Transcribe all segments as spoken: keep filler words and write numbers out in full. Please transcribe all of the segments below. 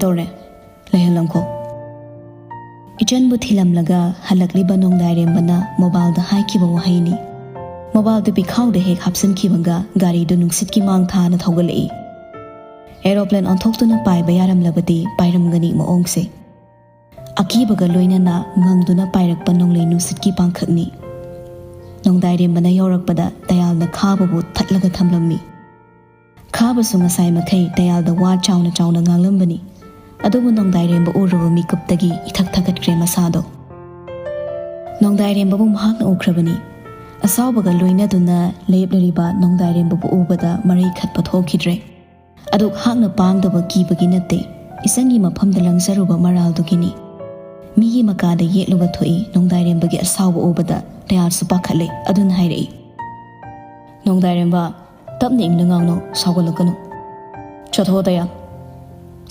ꯇꯧꯔꯦ, ꯂꯩꯍꯜꯂꯝꯈꯣ꯫ ꯏꯆꯟꯕꯨ ꯊꯤꯜꯂꯝꯂꯒ ꯍꯜꯂꯛꯂꯤꯕ ꯅꯣꯡꯗꯥꯏꯔꯦꯝꯕꯅ ꯃꯣꯕꯥꯏꯜꯗ ꯍꯥꯏꯈꯤꯕ ꯋꯥꯍꯩꯅꯤ꯫ ꯃꯣꯕꯥꯏꯜꯗꯨ ꯄꯤꯈꯥꯎꯗ ꯍꯦꯛ ꯍꯥꯞꯆꯤꯟꯈꯤꯕꯒ ꯒꯥꯔꯤꯗꯨ ꯅꯨꯡꯁꯤꯠꯀꯤ ꯃꯥꯡ ꯊꯥꯅ ꯊꯧꯒꯠꯂꯛꯏ꯫ ꯑꯦꯔꯣꯄ꯭ꯂꯦꯟ ꯑꯣꯟꯊꯣꯛꯇꯨꯅ ꯄꯥꯏꯕ ꯌꯥꯔꯝꯂꯕꯗꯤ ꯄꯥꯏꯔꯝꯒꯅꯤ ꯃꯑꯣꯡꯁꯦ꯫ ꯑꯀꯤꯕꯒ ꯂꯣꯏꯅꯅ ꯉꯪꯗꯨꯅ ꯄꯥꯏꯔꯛꯄ ꯅꯣꯡꯂꯩ ꯅꯨꯡꯁꯤꯠꯀꯤ ꯄꯥꯡꯈꯛꯅꯤ꯫ ꯅꯣꯡꯗꯥꯏꯔꯦꯝꯕꯅ ꯌꯧꯔꯛꯄꯗ ꯇꯌꯥꯜꯅ ꯈꯥꯕꯕꯨ ꯊꯠꯂꯒ ꯊꯝꯂꯝꯃꯤ꯫ ꯈꯥꯕꯁꯨ ꯉꯁꯥꯏ ꯃꯈꯩ ꯇꯌꯥꯜꯗ ꯋꯥ ꯆꯥꯎꯅ ꯆꯥꯎꯅ ꯉꯥꯡꯂꯝꯕꯅꯤ꯫ ꯑꯗꯨꯕꯨ ꯅꯣꯡꯗꯥꯏꯔꯦꯝꯕ ꯎꯔꯨꯕ ꯃꯤꯀꯨꯞꯇꯒꯤ ꯏꯊꯛ ꯊꯛꯀꯠꯈ꯭ꯔꯦ ꯃꯁꯥꯗꯣ꯫ ꯅꯣꯡꯗꯥꯏꯔꯦꯝꯕꯕꯨ ꯃꯍꯥꯛꯅ ꯎꯈ꯭ꯔꯕꯅꯤ꯫ ꯑꯁꯥꯎꯕꯒ ꯂꯣꯏꯅꯗꯨꯅ ꯂꯦꯞꯂꯤꯕ ꯅꯣꯡꯗꯥꯏꯔꯦꯝꯕꯕꯨ ꯎꯕꯗ ꯃꯔꯩ ꯈꯠꯄ ꯊꯣꯛꯈꯤꯗ꯭ꯔꯦ꯫ ꯑꯗꯨꯛ ꯍꯥꯛꯅ ꯄꯥꯡꯗꯕ ꯀꯤꯕꯒꯤ ꯅꯠꯇꯦ, ꯏꯆꯟꯒꯤ ꯃꯐꯝꯗ ꯂꯪꯖꯔꯨꯕ ꯃꯔꯥꯜꯗꯨꯒꯤꯅꯤ꯫ ꯃꯤꯒꯤ ꯃꯀꯥꯗ ꯌꯦꯠꯂꯨꯕ ꯊꯣꯛꯏ ꯅꯣꯡꯗꯥꯏꯔꯦꯝꯕꯒꯤ ꯑꯁꯥꯎꯕ ꯎꯕꯗ꯫ ꯇꯌꯥꯜꯁꯨ ꯄꯥꯈꯠꯂꯦ꯫ ꯑꯗꯨꯅ ꯍꯥꯏꯔꯛꯏ, "ꯅꯣꯡꯗꯥꯏꯔꯦꯝꯕ, ꯇꯞꯅ ꯏꯪꯅ ꯉꯥꯡꯅꯧ, ꯁꯥꯎꯒꯠꯂꯛꯀꯅꯨ꯫ ꯆꯠꯊꯣꯛꯑꯣ ꯇꯌꯥꯜ꯫"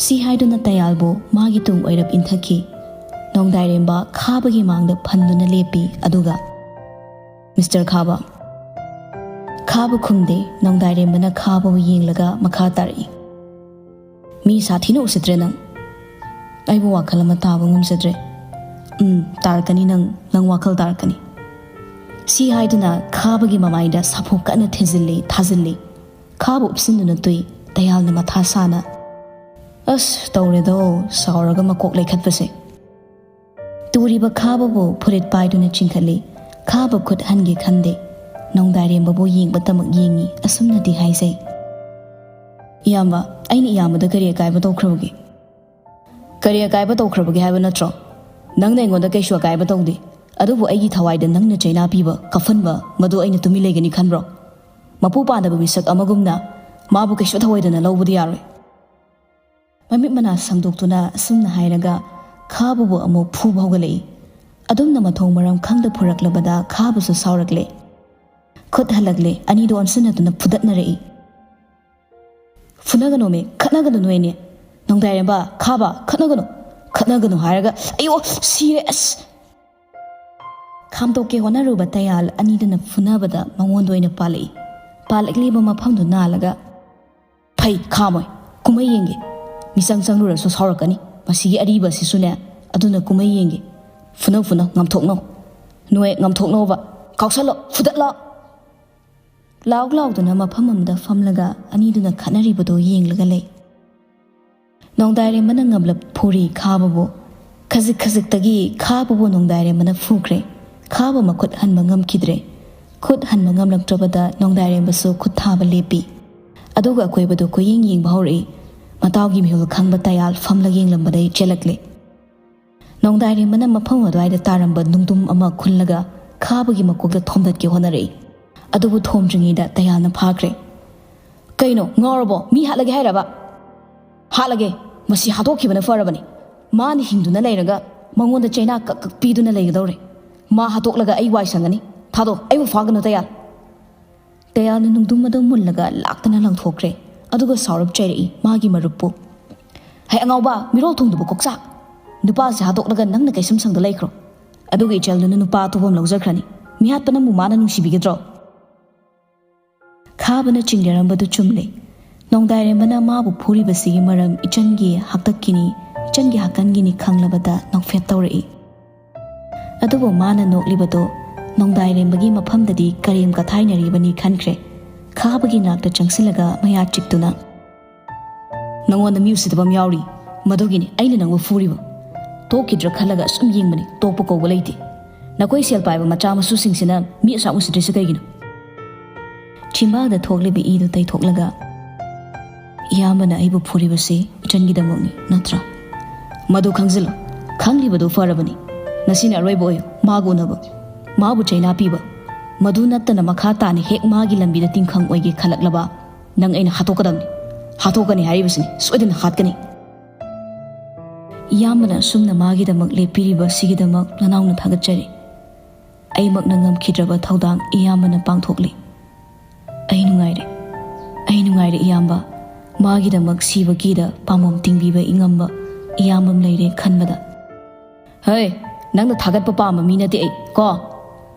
ꯁꯤ ꯍꯥꯏꯗꯨꯅ ꯇꯌꯥꯜꯕꯨ ꯃꯥꯒꯤ ꯇꯨꯡ ꯑꯣꯏꯔꯞ ꯏꯟꯊꯈꯤ꯫ ꯅꯣꯡꯗꯥꯏꯔꯦꯝꯕ ꯈꯥꯕꯒꯤ ꯃꯥꯡꯗ ꯐꯟꯗꯨꯅ ꯂꯦꯞꯄꯤ꯫ ꯑꯗꯨꯒ, "ꯃꯤꯁꯇꯔ ꯈꯥꯕ꯫" ꯈꯥꯕ ꯈꯨꯝꯗꯦ꯫ ꯅꯣꯡꯗꯥꯏꯔꯦꯝꯕꯅ ꯈꯥꯕꯕꯨ ꯌꯦꯡꯂꯒ ꯃꯈꯥ ꯇꯥꯔꯛꯏ, "ꯃꯤ ꯁꯥꯊꯤꯅ ꯎꯁꯤꯠꯇ꯭ꯔꯦ ꯅꯪ꯫ ꯑꯩꯕꯨ ꯋꯥꯈꯜ ꯑꯃ ꯇꯥꯕ ꯉꯝꯖꯗ꯭ꯔꯦ꯫" "ꯎꯝ, ꯇꯥꯔꯛꯀꯅꯤ ꯅꯪ, ꯅꯪ ꯋꯥꯈꯜ ꯇꯥꯔꯛꯀꯅꯤ꯫" ꯁꯤ ꯍꯥꯏꯗꯨꯅ ꯈꯥꯕꯒꯤ ꯃꯃꯥꯏꯗ ꯁꯥꯐꯨ ꯀꯟꯅ ꯊꯤꯖꯤꯜꯂꯤ, ꯊꯥꯖꯤꯜꯂꯤ꯫ ꯈꯥꯕ ꯎꯞꯁꯤꯟꯗꯨꯅ ꯇꯨꯏ꯫ ꯇꯌꯥꯜꯅ ꯃꯊꯥ ꯁꯥꯅ, "ꯑꯁ, ꯇꯧꯔꯦꯗꯣ, ꯁꯥꯎꯔꯒ ꯃꯀꯣꯛ ꯂꯩꯈꯠꯄꯁꯦ꯫" ꯇꯨꯔꯤꯕ ꯈꯥꯕꯕꯨ ꯐꯨꯔꯤꯠ ꯄꯥꯏꯗꯨꯅ ꯆꯤꯡꯈꯠꯂꯤ꯫ ꯈꯥꯕ ꯈꯨꯠ ꯍꯟꯒꯦ ꯈꯟꯗꯦ꯫ ꯅꯣꯡꯗꯥꯏꯔꯦꯝꯕꯕꯨ ꯌꯦꯡꯕꯇꯃꯛ ꯌꯦꯡꯉꯤ꯫ ꯑꯁꯨꯝꯅꯗꯤ ꯍꯥꯏꯖꯩ, "ꯏꯌꯥꯝꯕ, ꯑꯩꯅ ꯏꯌꯥꯝꯕꯗ ꯀꯔꯤ ꯑꯀꯥꯏꯕ ꯇꯧꯈ꯭ꯔꯕꯒꯦ?" "ꯀꯔꯤ ꯑꯀꯥꯏꯕ ꯇꯧꯈ꯭ꯔꯕꯒꯦ ꯍꯥꯏꯕ ꯅꯠꯇ꯭ꯔꯣ? ꯅꯪꯅ ꯑꯩꯉꯣꯟꯗ ꯀꯩꯁꯨ ꯑꯀꯥꯏꯕ ꯇꯧꯗꯦ꯫ ꯑꯗꯨꯕꯨ ꯑꯩꯒꯤ ꯊꯋꯥꯏꯗ ꯅꯪꯅ ꯆꯩꯅꯥ ꯄꯤꯕ, ꯀꯥꯞꯍꯟꯕ, ꯃꯗꯨ ꯑꯩꯅ ꯇꯨꯃꯤꯟ ꯂꯩꯒꯅꯤ ꯈꯟꯕ꯭ꯔꯣ? ꯃꯄꯨ ꯄꯥꯟꯗꯕ ꯃꯤꯁꯛ ꯑꯃꯒꯨꯝꯅ ꯃꯥꯕꯨ ꯀꯩꯁꯨ ꯊꯑꯣꯏꯗꯅ ꯂꯧꯕꯗꯤ ꯌꯥꯔꯣꯏ꯫" ꯃꯃꯤꯠ ꯃꯅꯥ ꯁꯪꯗꯣꯛꯇꯨꯅ ꯑꯁꯨꯝꯅ ꯍꯥꯏꯔꯒ ꯈꯥꯕꯕꯨ ꯑꯃꯨꯛ ꯐꯨꯕ ꯍꯧꯒꯠꯂꯛꯏ꯫ ꯑꯗꯨꯝꯅ ꯃꯊꯣꯡ ꯃꯔꯝ ꯈꯪꯗ ꯐꯨꯔꯛꯂꯕꯗ ꯈꯥꯕꯁꯨ ꯁꯥꯎꯔꯛꯂꯦ꯫ ꯈꯨꯠ ꯍꯜꯂꯛꯂꯦ꯫ ꯑꯅꯤꯗꯨ ꯑꯣꯟꯁꯤꯟꯅꯗꯨꯅ ꯐꯨꯗꯠꯅꯔꯛꯏ꯫ "ꯐꯨꯅꯒꯅꯣꯃꯦ, ꯈꯠꯅꯒꯅꯨ ꯅꯣꯏꯅꯦ꯫ ꯅꯣꯡꯗꯥꯏꯔꯦꯝꯕ, ꯈꯥꯕ, ꯈꯠꯅꯒꯅꯨ꯫ ꯈꯠꯅꯒꯅꯨ ꯍꯥꯏꯔꯒ, ꯑꯌꯣ, ꯁꯤꯔꯦ, ꯑꯁ!" ꯈꯥꯝꯗꯣꯛꯀꯦ ꯍꯣꯠꯅꯔꯨꯕ ꯇꯌꯥꯜ ꯑꯅꯤꯗꯨꯅ ꯐꯨꯅꯕꯗ ꯃꯉꯣꯟꯗ ꯑꯣꯏꯅ ꯄꯥꯜꯂꯛꯏ꯫ ꯄꯥꯜꯂꯛꯂꯤꯕ ꯃꯐꯝꯗꯨ ꯅꯥꯜꯂꯒ, "ꯐꯩ, ꯈꯥꯝꯃꯣꯏ꯫ ꯀꯨꯝꯍꯩ ꯌꯦꯡꯒꯦ꯫ ꯃꯤꯆꯪ ꯆꯪꯂꯨꯔꯁꯨ ꯁꯥꯎꯔꯛꯀꯅꯤ꯫ ꯃꯁꯤꯒꯤ ꯑꯔꯤꯕ ꯑꯁꯤꯁꯨꯅꯦ꯫ ꯑꯗꯨꯅ ꯀꯨꯝꯍꯩ ꯌꯦꯡꯒꯦ꯫ ꯐꯨꯅꯧ, ꯐꯨꯅꯧ, ꯉꯝꯊꯣꯛꯅꯧ꯫ ꯅꯣꯏ ꯉꯝꯊꯣꯛꯅꯧꯕ꯫ ꯀꯥꯎꯁꯜꯂꯣ, ꯐꯨꯗꯠꯂꯣ꯫ ꯂꯥꯎ ꯂꯥꯎꯗꯨꯅ ꯃꯐꯝ ꯑꯃꯗ ꯐꯝꯂꯒ ꯑꯅꯤꯗꯨꯅ ꯈꯠꯅꯔꯤꯕꯗꯨ ꯌꯦꯡꯂꯒ ꯂꯩ꯫ ꯅꯣꯡꯗꯥꯏꯔꯦꯝꯕꯅ ꯉꯝꯂꯞ ꯐꯨꯔꯤ ꯈꯥꯕꯕꯨ꯫ ꯈꯖꯤꯛ ꯈꯖꯤꯛꯇꯒꯤ ꯈꯥꯕꯕꯨ ꯅꯣꯡꯗꯥꯏꯔꯦꯝꯕꯅ ꯐꯨꯈ꯭ꯔꯦ꯫ ꯈꯥꯕ ꯃꯈꯨꯠ ꯍꯟꯕ ꯉꯝꯈꯤꯗ꯭ꯔꯦ꯫ ꯈꯨꯠ ꯍꯟꯕ ꯉꯝꯂꯛꯇ꯭ꯔꯕꯗ ꯅꯣꯡꯗꯥꯏꯔꯦꯝꯕꯁꯨ ꯈꯨꯠ ꯊꯥꯕ ꯂꯦꯞꯄꯤ꯫ ꯑꯗꯨꯒ ꯑꯀꯣꯏꯕꯗꯨ ꯀꯣꯏꯌꯦꯡ ꯌꯦꯡꯕ ꯍꯧꯔꯛꯏ꯫ ꯃꯇꯥꯎꯒꯤ ꯃꯤꯍꯨꯜ ꯈꯪꯕ ꯇꯌꯥꯜ ꯐꯝꯂ ꯌꯦꯡꯂꯝꯕꯗꯩ ꯆꯦꯜꯂꯛꯂꯦ꯫ ꯅꯣꯡꯗꯥꯏꯔꯦꯝꯕꯅ ꯃꯐꯝ ꯑꯗꯨꯋꯥꯏꯗ ꯇꯥꯔꯝꯕ ꯅꯨꯡꯗꯨꯝ ꯑꯃ ꯈꯨꯜꯂꯒ ꯈꯥꯕꯒꯤ ꯃꯀꯣꯛꯇ ꯊꯣꯝꯗꯠꯀꯦ ꯍꯣꯠꯅꯔꯛꯏ꯫ ꯑꯗꯨꯕꯨ ꯊꯣꯝꯗ꯭ꯔꯤꯉꯩꯗ ꯇꯌꯥꯜꯅ ꯐꯥꯈ꯭ꯔꯦ꯫ "ꯀꯩꯅꯣ, ꯉꯥꯎꯔꯕꯣ? ꯃꯤ ꯍꯥꯠꯂꯒꯦ ꯍꯥꯏꯔꯕ?" "ꯍꯥꯠꯂꯒꯦ꯫ ꯃꯁꯤ ꯍꯥꯠꯇꯣꯛꯈꯤꯕꯅ ꯐꯔꯕꯅꯤ꯫ ꯃꯥꯅ ꯍꯤꯡꯗꯨꯅ ꯂꯩꯔꯒ ꯃꯉꯣꯟꯗ ꯆꯩꯅꯥ ꯀꯛ ꯀꯛ ꯄꯤꯗꯨꯅ ꯂꯩꯒꯗꯧꯔꯦ꯫ ꯃꯥ ꯍꯥꯠꯇꯣꯛꯂꯒ ꯑꯩ ꯋꯥꯏ ꯁꯪꯒꯅꯤ꯫ ꯊꯥꯗꯣ, ꯑꯩꯕꯨ ꯐꯥꯒꯅꯨ, ꯇꯌꯥꯜ!" ꯇꯌꯥꯜꯅ ꯅꯨꯡꯗꯨꯝ ꯑꯗꯨ ꯃꯨꯜꯂꯒ ꯂꯥꯛꯇꯅ ꯂꯪꯊꯣꯛꯈ꯭ꯔꯦ꯫ ꯑꯗꯨꯒ ꯁꯥꯎꯔꯞ ꯆꯩꯔꯛꯏ ꯃꯥꯒꯤ ꯃꯔꯨꯞꯄꯨ꯫ "ꯍꯩ ꯑꯉꯥꯎꯕ, ꯃꯤꯔꯣꯜ ꯊꯨꯡꯗꯕ ꯀꯣꯛꯆꯥꯛ! ꯅꯨꯄꯥꯁꯦ ꯍꯥꯠꯇꯣꯛꯂꯒ ꯅꯪꯅ ꯀꯩꯁꯨꯝ ꯁꯪꯗ ꯂꯩꯈ꯭ꯔꯣ꯫ ꯑꯗꯨꯒ ꯏꯆꯜꯗꯨꯅ ꯅꯨꯄꯥ ꯑꯇꯣꯞꯄ ꯑꯃ ꯂꯧꯖꯈ꯭ꯔꯅꯤ꯫ ꯃꯤꯍꯥꯠꯄ ꯅꯪꯕꯨ ꯃꯥꯅ ꯅꯨꯡꯁꯤꯕꯤꯒꯗ꯭ꯔꯣ?" ꯈꯥꯕꯅ ꯆꯤꯡꯅꯔꯝꯕꯗꯨ ꯆꯨꯝꯂꯦ꯫ ꯅꯣꯡꯗꯥꯏꯔꯦꯝꯕꯅ ꯃꯥꯕꯨ ꯐꯨꯔꯤꯕꯁꯤꯒꯤ ꯃꯔꯝ ꯏꯆꯟꯒꯤ ꯍꯥꯛꯇꯛꯀꯤꯅꯤ, ꯏꯆꯟꯒꯤ ꯍꯥꯛꯀꯟꯒꯤꯅꯤ ꯈꯪꯂꯕꯗ ꯅꯣꯛꯐꯦꯠ ꯇꯧꯔꯛꯏ꯫ ꯑꯗꯨꯕꯨ ꯃꯥꯅ ꯅꯣꯛꯂꯤꯕꯗꯣ ꯅꯣꯡꯗꯥꯏꯔꯦꯝꯕꯒꯤ ꯃꯐꯝꯗꯗꯤ ꯀꯔꯦꯝ ꯀꯊꯥꯏꯅꯔꯤꯕꯅꯤ ꯈꯟꯈ꯭ꯔꯦ꯫ ꯈꯥꯕꯒꯤ ꯅꯥꯛꯇ ꯆꯪꯁꯤꯜꯂꯒ ꯃꯌꯥ ꯆꯤꯛꯇꯨꯅ, "ꯅꯉꯣꯟꯗ ꯃꯤ ꯎꯁꯤꯠꯇꯕ ꯑꯃ ꯌꯥꯎꯔꯤ꯫ ꯃꯗꯨꯒꯤꯅꯤ ꯑꯩꯅ ꯅꯪꯕꯨ ꯐꯨꯔꯤꯕ꯫ ꯇꯣꯛꯈꯤꯗ꯭ꯔꯥ ꯈꯜꯂꯒ ꯁꯨꯝ ꯌꯦꯡꯕꯅꯤ, ꯇꯣꯛꯄ ꯀꯧꯕ ꯂꯩꯇꯦ꯫ ꯅꯈꯣꯏ ꯁꯦꯜ ꯄꯥꯏꯕ ꯃꯆꯥ ꯃꯁꯨꯁꯤꯡꯁꯤꯅ ꯃꯤ ꯑꯁꯨꯛ ꯎꯁꯤꯠꯇ꯭ꯔꯤꯁꯤ ꯀꯩꯒꯤꯅꯣ?" ꯆꯤꯝꯕꯥꯜꯗ ꯊꯣꯛꯂꯤꯕ ꯏꯗꯨ ꯇꯩꯊꯣꯛꯂꯒ, "ꯏꯌꯥꯝꯕꯅ ꯑꯩꯕꯨ ꯐꯨꯔꯤꯕꯁꯤ ꯏꯆꯟꯒꯤꯗꯃꯛꯅꯤ, ꯅꯠꯇ꯭ꯔꯥ? ꯃꯗꯨ ꯈꯪꯖꯤꯜꯂꯨ꯫ ꯈꯪꯂꯤꯕꯗꯨ ꯐꯔꯕꯅꯤ꯫ ꯉꯁꯤꯅ ꯑꯔꯣꯏꯕ ꯑꯣꯏꯌꯨ ꯃꯥꯒ ꯎꯅꯕ, ꯃꯥꯕꯨ ꯆꯩꯅꯥ ꯄꯤꯕ꯫ ꯃꯗꯨ ꯅꯠꯇꯅ ꯃꯈꯥ ꯇꯥꯅ ꯍꯦꯛ ꯃꯥꯒꯤ ꯂꯝꯕꯤꯗ ꯇꯤꯡꯈꯪ ꯑꯣꯏꯒꯦ ꯈꯜꯂꯛꯂꯕ, ꯅꯪ ꯑꯩꯅ ꯍꯥꯠꯇꯣꯛꯀꯗꯕꯅꯤ꯫ ꯍꯥꯠꯇꯣꯛꯀꯅꯤ ꯍꯥꯏꯔꯤꯕꯁꯤꯅꯤ, ꯁꯣꯏꯗꯅ ꯍꯥꯠꯀꯅꯤ꯫" ꯏꯌꯥꯝꯕꯅ ꯑꯁꯨꯝꯅ ꯃꯥꯒꯤꯗꯃꯛ ꯂꯦꯞꯄꯤꯔꯤꯕ ꯑꯁꯤꯒꯤꯗꯃꯛ ꯅꯅꯥꯎꯅ ꯊꯥꯒꯠꯆꯔꯤ꯫ ꯑꯩꯃꯛꯅ ꯉꯝꯈꯤꯗ꯭ꯔꯕ ꯊꯧꯗꯥꯡ ꯏꯌꯥꯝꯕꯅ ꯄꯥꯡꯊꯣꯛꯂꯤ꯫ ꯑꯩ ꯅꯨꯡꯉꯥꯏꯔꯦ, ꯑꯩ ꯅꯨꯡꯉꯥꯏꯔꯦ ꯏꯌꯥꯝꯕ꯫ ꯃꯥꯒꯤꯗꯃꯛ ꯁꯤꯕ ꯀꯤꯗ ꯄꯥꯝꯕꯣꯝ ꯇꯤꯡꯕꯤꯕ ꯏꯉꯝꯕ ꯏꯌꯥꯝꯕ ꯑꯃ ꯂꯩꯔꯦ ꯈꯟꯕꯗ꯫ ꯍꯩ, ꯅꯪꯅ ꯊꯥꯒꯠꯄ ꯄꯥꯝꯕ ꯃꯤ ꯅꯠꯇꯦ ꯑꯩ, ꯀꯣ?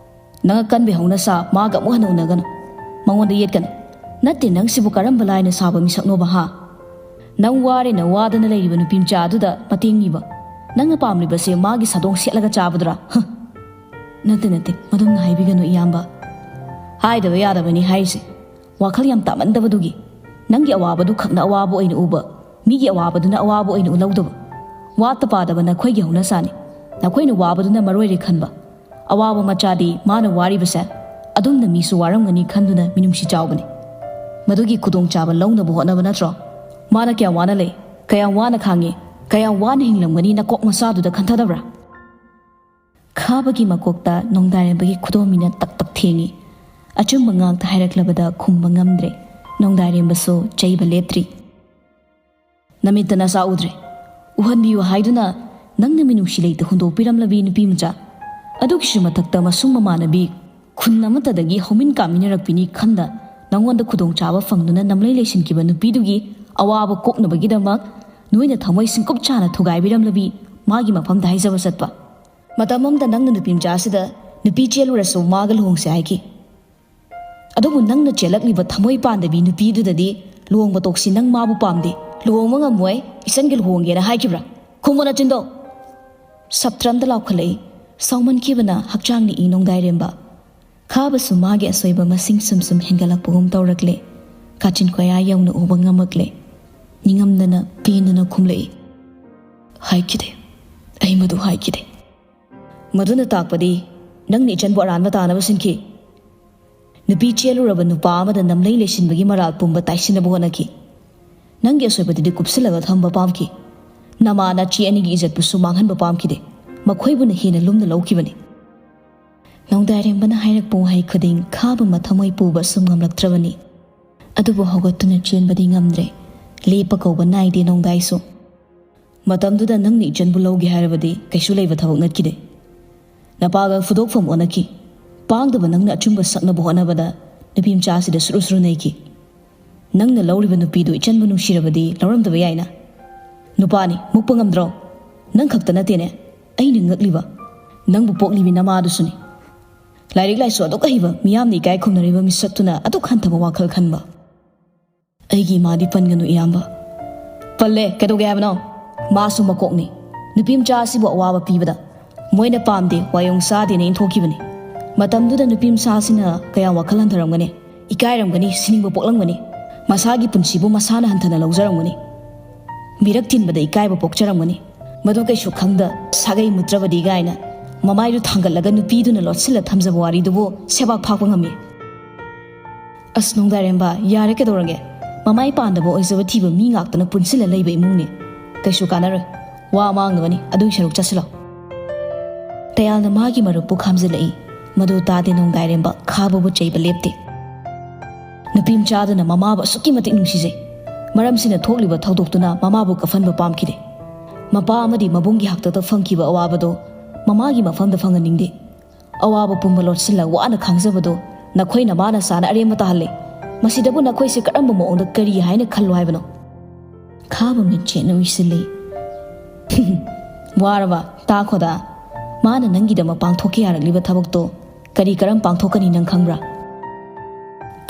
ꯅꯪ ꯑꯀꯟꯕꯤ ꯍꯧꯅ ꯁꯥ, ꯃꯥꯒ ꯑꯃꯨꯛ ꯍꯟꯅ ꯎꯅꯒꯅꯨ꯫ ꯃꯉꯣꯟꯗ ꯌꯦꯠꯀꯅꯨ꯫ ꯅꯠꯇꯦ, ꯅꯪꯁꯤꯕꯨ ꯀꯔꯝꯕ ꯂꯥꯏꯅ ꯁꯥꯕ ꯃꯤꯁꯛꯅꯣꯕ, ꯍꯥ? ꯅꯪ ꯋꯥꯔꯦꯅ ꯋꯥꯗꯅ ꯂꯩꯔꯤꯕ ꯅꯨꯄꯤ ꯃꯆꯥ ꯑꯗꯨꯗ ꯃꯇꯦꯡ ꯅꯤꯕ? ꯅꯪꯅ ꯄꯥꯝꯂꯤꯕꯁꯦ ꯃꯥꯒꯤ ꯁꯥꯗꯣꯡ ꯁꯦꯠꯂꯒ ꯆꯥꯕꯗꯨꯔꯥ? ꯍ! ꯅꯠꯇꯦ, ꯅꯠꯇꯦ, ꯃꯗꯨꯝꯅ ꯍꯥꯏꯕꯤꯒꯅꯨ, ꯏꯌꯥꯝꯕ꯫ ꯍꯥꯏꯗꯕ ꯌꯥꯗꯕꯅꯤ ꯍꯥꯏꯔꯤꯁꯦ꯫ ꯋꯥꯈꯜ ꯌꯥꯝ ꯇꯥꯃꯟꯗꯕꯗꯨꯒꯤ꯫ ꯅꯪꯒꯤ ꯑꯋꯥꯕꯗꯨ ꯈꯛꯅ ꯑꯋꯥꯕ ꯑꯣꯏꯅ ꯎꯕ, ꯃꯤꯒꯤ ꯑꯋꯥꯕꯗꯨꯅ ꯑꯋꯥꯕ ꯑꯣꯏꯅ ꯎꯂꯧꯗꯕ꯫ ꯋꯥꯠꯇ ꯄꯥꯗꯕ ꯅꯈꯣꯏꯒꯤ ꯍꯧꯅꯁꯥꯅꯤ꯫ ꯅꯈꯣꯏꯅ ꯋꯥꯕꯗꯨꯅ ꯃꯔꯣꯏꯔꯦ ꯈꯟꯕ꯫ ꯑꯋꯥꯕ ꯃꯆꯥꯗꯤ ꯃꯥꯅ ꯋꯥꯔꯤꯕꯁꯦ ꯑꯗꯨꯝꯅ ꯃꯤꯁꯨ ꯋꯥꯔꯝꯒꯅꯤ ꯈꯟꯗꯨꯅ ꯃꯤꯅꯨꯡꯁꯤ ꯆꯥꯎꯕꯅꯤ꯫ ꯃꯗꯨꯒꯤ ꯈꯨꯗꯣꯡꯆꯥꯕ ꯂꯧꯅꯕ ꯍꯣꯠꯅꯕ ꯅꯠꯇ꯭ꯔꯣ? ꯃꯥꯅ ꯀꯌꯥꯝ ꯋꯥꯅ ꯂꯩ, ꯀꯌꯥꯝ ꯋꯥꯅ ꯈꯥꯡꯉꯤ, ꯀꯌꯥꯝ ꯋꯥꯅ ꯍꯤꯡꯂꯝꯒꯅꯤ ꯅꯀꯣꯛ ꯃꯆꯥꯗꯨꯗ ꯈꯟꯊꯗꯕ꯭ꯔꯥ? ꯈꯥꯕꯒꯤ ꯃꯀꯣꯛꯇ ꯅꯣꯡꯗꯥꯏꯔꯦꯝꯕꯒꯤ ꯈꯨꯗꯣꯝꯕꯤꯅ ꯇꯛ ꯇꯛ ꯊꯦꯡꯉꯤ꯫ ꯑꯆꯨꯝꯕ ꯉꯥꯛꯇ ꯍꯥꯏꯔꯛꯂꯕꯗ ꯈꯨꯝꯕ ꯉꯝꯗ꯭ꯔꯦ꯫ ꯅꯣꯡꯗꯥꯏꯔꯦꯝꯕꯁꯨ ꯆꯩꯕ ꯂꯦꯞꯇ꯭ꯔꯤ꯫ ꯅꯃꯤꯠꯇ ꯅꯆꯥ ꯎꯗ꯭ꯔꯦ꯫ ꯎꯍꯟꯕꯤꯌꯨ ꯍꯥꯏꯗꯨꯅ ꯅꯪꯅ ꯃꯤꯅꯨꯡꯁꯤ ꯂꯩꯇ ꯍꯨꯟꯗꯣꯛꯄꯤꯔꯝꯂꯕꯤ ꯅꯨꯄꯤ ꯃꯆꯥ꯫ ꯑꯗꯨꯒꯤꯁꯨ ꯃꯊꯛꯇ ꯃꯁꯨꯡ ꯃꯃꯥꯟꯅꯕꯤ ꯈꯨꯟ ꯑꯃꯠꯇꯗꯒꯤ ꯍꯧꯃꯤꯟ ꯀꯥꯃꯤꯟꯅꯔꯛꯄꯤꯅꯤ ꯈꯟꯗ ꯅꯉꯣꯟꯗ ꯈꯨꯗꯣꯡꯆꯥꯕ ꯐꯪꯗꯨꯅ ꯅꯝꯂꯩ ꯂꯩꯁꯤꯟꯈꯤꯕ ꯅꯨꯄꯤꯗꯨꯒꯤ ꯑꯋꯥꯕ ꯀꯣꯛꯅꯕꯒꯤꯗꯃꯛ ꯅꯣꯏꯅ ꯊꯃꯣꯏ ꯁꯤꯡꯀꯨꯞ ꯆꯥꯅ ꯊꯨꯒꯥꯏꯕꯤꯔꯝꯂꯕꯤ ꯃꯥꯒꯤ ꯃꯐꯝꯗ ꯍꯥꯏꯖꯕ ꯆꯠꯄ꯫ ꯃꯇꯝ ꯑꯃꯗ ꯅꯪꯅ ꯅꯨꯄꯤ ꯃꯆꯥꯁꯤꯗ ꯅꯨꯄꯤ ꯆꯦꯜꯂꯨꯔꯁꯨ ꯃꯥꯒ ꯂꯨꯍꯣꯡꯁꯦ ꯍꯥꯏꯈꯤ꯫ ꯑꯗꯨꯕꯨ ꯅꯪꯅ ꯆꯦꯜꯂꯛꯂꯤꯕ ꯊꯃꯣꯏ ꯄꯥꯟꯗꯕꯤ ꯅꯨꯄꯤꯗꯨꯗꯗꯤ ꯂꯨꯍꯣꯡꯕ ꯇꯣꯛꯁꯤ, ꯅꯪ ꯃꯥꯕꯨ ꯄꯥꯝꯗꯦ, ꯂꯨꯍꯣꯡꯕ ꯉꯝꯃꯣꯏ, ꯏꯆꯟꯒ ꯂꯨꯍꯣꯡꯒꯦꯅ ꯍꯥꯏꯈꯤꯕ꯭ꯔꯥ? ꯈꯨꯝꯃꯨ ꯅꯆꯤꯟꯗꯣ! ꯁꯞꯇ꯭ꯔ ꯑꯝꯗ ꯂꯥꯎꯈꯠꯂꯛꯏ꯫ ꯁꯥꯎꯃꯟꯈꯤꯕꯅ ꯍꯛꯆꯥꯡ ꯅꯤꯛꯏ ꯅꯣꯡꯗꯥꯏꯔꯦꯝꯕ꯫ ꯈꯥꯕꯁꯨ ꯃꯥꯒꯤ ꯑꯁꯣꯏꯕ ꯃꯁꯤꯡ ꯁꯨꯝ ꯁꯨꯝ ꯍꯦꯟꯒꯠꯂꯛꯄꯒꯨꯝ ꯇꯧꯔꯛꯂꯦ꯫ ꯀꯥꯆꯤꯟ ꯀꯣꯌꯥ ꯌꯧꯅ ꯎꯕ ꯉꯝꯃꯛꯂꯦ꯫ ꯅꯤꯡꯉꯝꯗꯅ ꯄꯦꯟꯗꯅ ꯈꯨꯝꯂꯛꯏ꯫ ꯍꯥꯏꯈꯤꯗꯦ꯫ ꯑꯩ ꯃꯗꯨ ꯍꯥꯏꯈꯤꯗꯦ꯫ ꯃꯗꯨꯅ ꯇꯥꯛꯄꯗꯤ ꯅꯪꯅ ꯏꯆꯟꯕꯨ ꯑꯔꯥꯟꯕ ꯇꯥꯅꯕ ꯁꯤꯟꯈꯤ꯫ ꯅꯨꯄꯤ ꯆꯦꯜꯂꯨꯔꯕ ꯅꯨꯄꯥ ꯑꯃꯗ ꯅꯝꯂꯩ ꯂꯩꯁꯤꯟꯕꯒꯤ ꯃꯔꯥꯜ ꯄꯨꯝꯕ ꯇꯥꯏꯁꯤꯟꯅꯕ ꯍꯣꯠꯅꯈꯤ꯫ ꯅꯪꯒꯤ ꯑꯁꯣꯏꯕꯗꯨꯗꯤ ꯀꯨꯞꯁꯤꯜꯂꯒ ꯊꯝꯕ ꯄꯥꯝꯈꯤ꯫ ꯅꯃꯥ ꯅꯆꯦ ꯑꯅꯤꯒꯤ ꯏꯖꯠꯄꯨꯁꯨ ꯃꯥꯡꯍꯟꯕ ꯄꯥꯝꯈꯤꯗꯦ꯫ ꯃꯈꯣꯏꯕꯨꯅ ꯍꯦꯟꯅ ꯂꯨꯝꯅ ꯂꯧꯈꯤꯕꯅꯤ꯫ ꯅꯣꯡꯗꯥꯏꯔꯦꯝꯕꯅ ꯍꯥꯏꯔꯛꯄ ꯋꯥꯍꯩ ꯈꯨꯗꯤꯡ ꯈꯥꯕ ꯃꯊꯃꯣꯏ ꯄꯨꯕ ꯁꯨꯝ ꯉꯝꯂꯛꯇ꯭ꯔꯕꯅꯤ꯫ ꯑꯗꯨꯕꯨ ꯍꯧꯒꯠꯇꯨꯅ ꯆꯦꯟꯕꯗꯤ ꯉꯝꯗ꯭ꯔꯦ꯫ ꯂꯦꯞꯄ ꯀꯧꯕ ꯅꯥꯏꯗꯦ ꯅꯣꯡꯗꯥꯏꯁꯨ꯫ ꯃꯇꯝꯗꯨꯗ ꯅꯪꯅ ꯏꯆꯟꯕꯨ ꯂꯧꯒꯦ ꯍꯥꯏꯔꯕꯗꯤ ꯀꯩꯁꯨ ꯂꯩꯕ ꯊꯕꯛ ꯅꯠꯈꯤꯗꯦ꯫ ꯅꯄꯥꯒ ꯐꯨꯗꯣꯛꯐꯝ ꯑꯣꯟꯅꯈꯤ꯫ ꯄꯥꯡꯗꯕ ꯅꯪꯅ ꯑꯆꯨꯝꯕ ꯁꯛꯅꯕ ꯍꯣꯠꯅꯕꯗ ꯅꯨꯄꯤ ꯃꯆꯥꯁꯤꯗ ꯁꯨꯔꯨ ꯁꯨꯔꯨ ꯅꯩꯈꯤ꯫ ꯅꯪꯅ ꯂꯧꯔꯤꯕ ꯅꯨꯄꯤꯗꯨ ꯏꯆꯟꯕꯨ ꯅꯨꯡꯁꯤꯔꯕꯗꯤ ꯂꯧꯔꯝꯗꯕ ꯌꯥꯏꯅ꯫ ꯅꯨꯄꯥꯅꯤ, ꯃꯨꯛꯄ ꯉꯝꯗ꯭ꯔꯣ? ꯅꯪ ꯈꯛꯇ ꯅꯠꯇꯦꯅꯦ ꯑꯩꯅ ꯉꯛꯂꯤꯕ, ꯅꯪꯕꯨ ꯄꯣꯛꯂꯤꯕꯤ ꯅꯃꯥꯗꯨꯁꯨꯅꯤ꯫ ꯂꯥꯏꯔꯤꯛ ꯂꯥꯏꯁꯨ ꯑꯗꯨꯛ ꯑꯍꯩꯕ, ꯃꯤꯌꯥꯝꯅ ꯏꯀꯥꯏ ꯈꯨꯝꯅꯔꯤꯕ ꯃꯤꯁꯛꯇꯨꯅ ꯑꯗꯨꯛ ꯍꯟꯊꯕ ꯋꯥꯈꯜ ꯈꯟꯕ꯫ ꯑꯩꯒꯤ ꯏꯃꯥꯗꯤ ꯄꯟꯒꯅꯨ, ꯏꯌꯥꯝꯕ꯫ ꯄꯜꯂꯦ, ꯀꯩꯗꯧꯒꯦ ꯍꯥꯏꯕꯅꯣ? ꯃꯥꯁꯨ ꯃꯀꯣꯛꯅꯤ꯫ ꯅꯨꯄꯤ ꯃꯆꯥ ꯑꯁꯤꯕꯨ ꯑꯋꯥꯕ ꯄꯤꯕꯗ ꯃꯣꯏꯅ ꯄꯥꯝꯗꯦ, ꯋꯥꯌꯣꯡ ꯆꯥꯗꯦꯅ ꯏꯟꯊꯣꯛꯈꯤꯕꯅꯤ꯫ ꯃꯇꯝꯗꯨꯗ ꯅꯨꯄꯤ ꯃꯆꯥꯁꯤꯅ ꯀꯌꯥꯝ ꯋꯥꯈꯜ ꯍꯟꯊꯔꯝꯒꯅꯤ, ꯏꯀꯥꯏꯔꯝꯒꯅꯤ, ꯁꯤꯅꯤꯡꯕ ꯄꯣꯛꯂꯝꯒꯅꯤ꯫ ꯃꯁꯥꯒꯤ ꯄꯨꯟꯁꯤꯕꯨ ꯃꯁꯥꯅ ꯍꯟꯊꯅ ꯂꯧꯖꯔꯝꯒꯅꯤ꯫ ꯃꯤꯔꯛ ꯊꯤꯟꯕꯗ ꯏꯀꯥꯏꯕ ꯄꯣꯛꯆꯔꯝꯒꯅꯤ꯫ ꯃꯗꯨ ꯀꯩꯁꯨ ꯈꯪꯗ ꯁꯥꯒꯩ ꯃꯨꯠꯇ꯭ꯔꯕꯗꯤ ꯀꯥꯏꯅ ꯃꯃꯥꯏꯗꯨ ꯊꯥꯡꯒꯠꯂꯒ ꯅꯨꯄꯤꯗꯨꯅ ꯂꯣꯠꯁꯤꯜꯂ ꯊꯝꯖꯕ ꯋꯥꯔꯤꯗꯨꯕꯨ ꯁꯦꯕꯥꯛ ꯐꯥꯛꯄ ꯉꯝꯃꯤ꯫ ꯑꯁ, ꯅꯣꯡꯗꯥꯏꯔꯦꯝꯕ, ꯌꯥꯔꯦ, ꯀꯩꯗꯧꯔꯒꯦ? ꯃꯃꯥꯏ ꯄꯥꯟꯗꯕ ꯑꯣꯏꯖꯕ ꯊꯤꯕ ꯃꯤ ꯉꯥꯛꯇꯅ ꯄꯨꯟꯁꯤꯜꯂ ꯂꯩꯕ ꯏꯃꯨꯡꯅꯤ꯫ ꯀꯩꯁꯨ ꯀꯥꯟꯅꯔꯣꯏ꯫ ꯋꯥ ꯃꯥꯡꯅꯕꯅꯤ, ꯑꯗꯨꯒꯤ ꯁꯔꯨꯛ ꯆꯠꯁꯤꯜꯂꯣ꯫ ꯇꯌꯥꯜꯅ ꯃꯥꯒꯤ ꯃꯔꯨꯞꯄꯨ ꯈꯥꯝꯖꯤꯜꯂꯛꯏ꯫ ꯃꯗꯨ ꯇꯥꯗꯦ ꯅꯣꯡꯗꯥꯏꯔꯦꯝꯕ, ꯈꯥꯕꯕꯨ ꯆꯩꯕ ꯂꯦꯞꯇꯦ꯫ ꯅꯨꯄꯤ ꯃꯆꯥꯗꯨꯅ ꯃꯃꯥꯕꯨ ꯑꯁꯨꯛꯀꯤ ꯃꯇꯤꯛ ꯅꯨꯡꯁꯤꯖꯩ꯫ ꯃꯔꯝꯁꯤꯅ ꯊꯣꯛꯂꯤꯕ ꯊꯧꯗꯣꯛꯇꯨꯅ ꯃꯃꯥꯕꯨ ꯀꯐꯟꯕ ꯄꯥꯝꯈꯤꯗꯦ꯫ ꯃꯄꯥ ꯑꯃꯗꯤ ꯃꯕꯨꯡꯒꯤ ꯍꯥꯛꯇꯛꯇ ꯐꯪꯈꯤꯕ ꯑꯋꯥꯕꯗꯣ ꯃꯃꯥꯒꯤ ꯃꯐꯝꯗ ꯐꯪꯍꯟꯅꯤꯡꯗꯦ꯫ ꯑꯋꯥꯕ ꯄꯨꯝꯕ ꯂꯣꯠꯁꯤꯜꯂ ꯋꯥꯅ ꯈꯥꯡꯖꯕꯗꯣ ꯅꯈꯣꯏ ꯅꯃꯥ ꯅꯆꯥꯅ ꯑꯔꯦꯝꯕ ꯇꯥꯍꯜꯂꯦ꯫ ꯃꯁꯤꯗꯕꯨ ꯅꯈꯣꯏꯁꯦ ꯀꯔꯝꯕ ꯃꯑꯣꯡꯗ ꯀꯔꯤ ꯍꯥꯏꯅ ꯈꯜꯂꯣ ꯍꯥꯏꯕꯅꯣ? ꯈꯥꯕ ꯃꯤꯠꯆꯦꯠꯅ ꯎꯏꯁꯤꯜꯂꯤ꯫ ꯋꯥꯔꯕ? ꯇꯥꯈꯣꯗ꯫ ꯃꯥꯅ ꯅꯪꯒꯤꯗꯃꯛ ꯄꯥꯡꯊꯣꯛꯀꯦ ꯌꯥꯔꯛꯂꯤꯕ ꯊꯕꯛꯇꯣ ꯀꯔꯤ ꯀꯔꯝ ꯄꯥꯡꯊꯣꯛꯀꯅꯤ ꯅꯪ ꯈꯪꯕ꯭ꯔꯥ?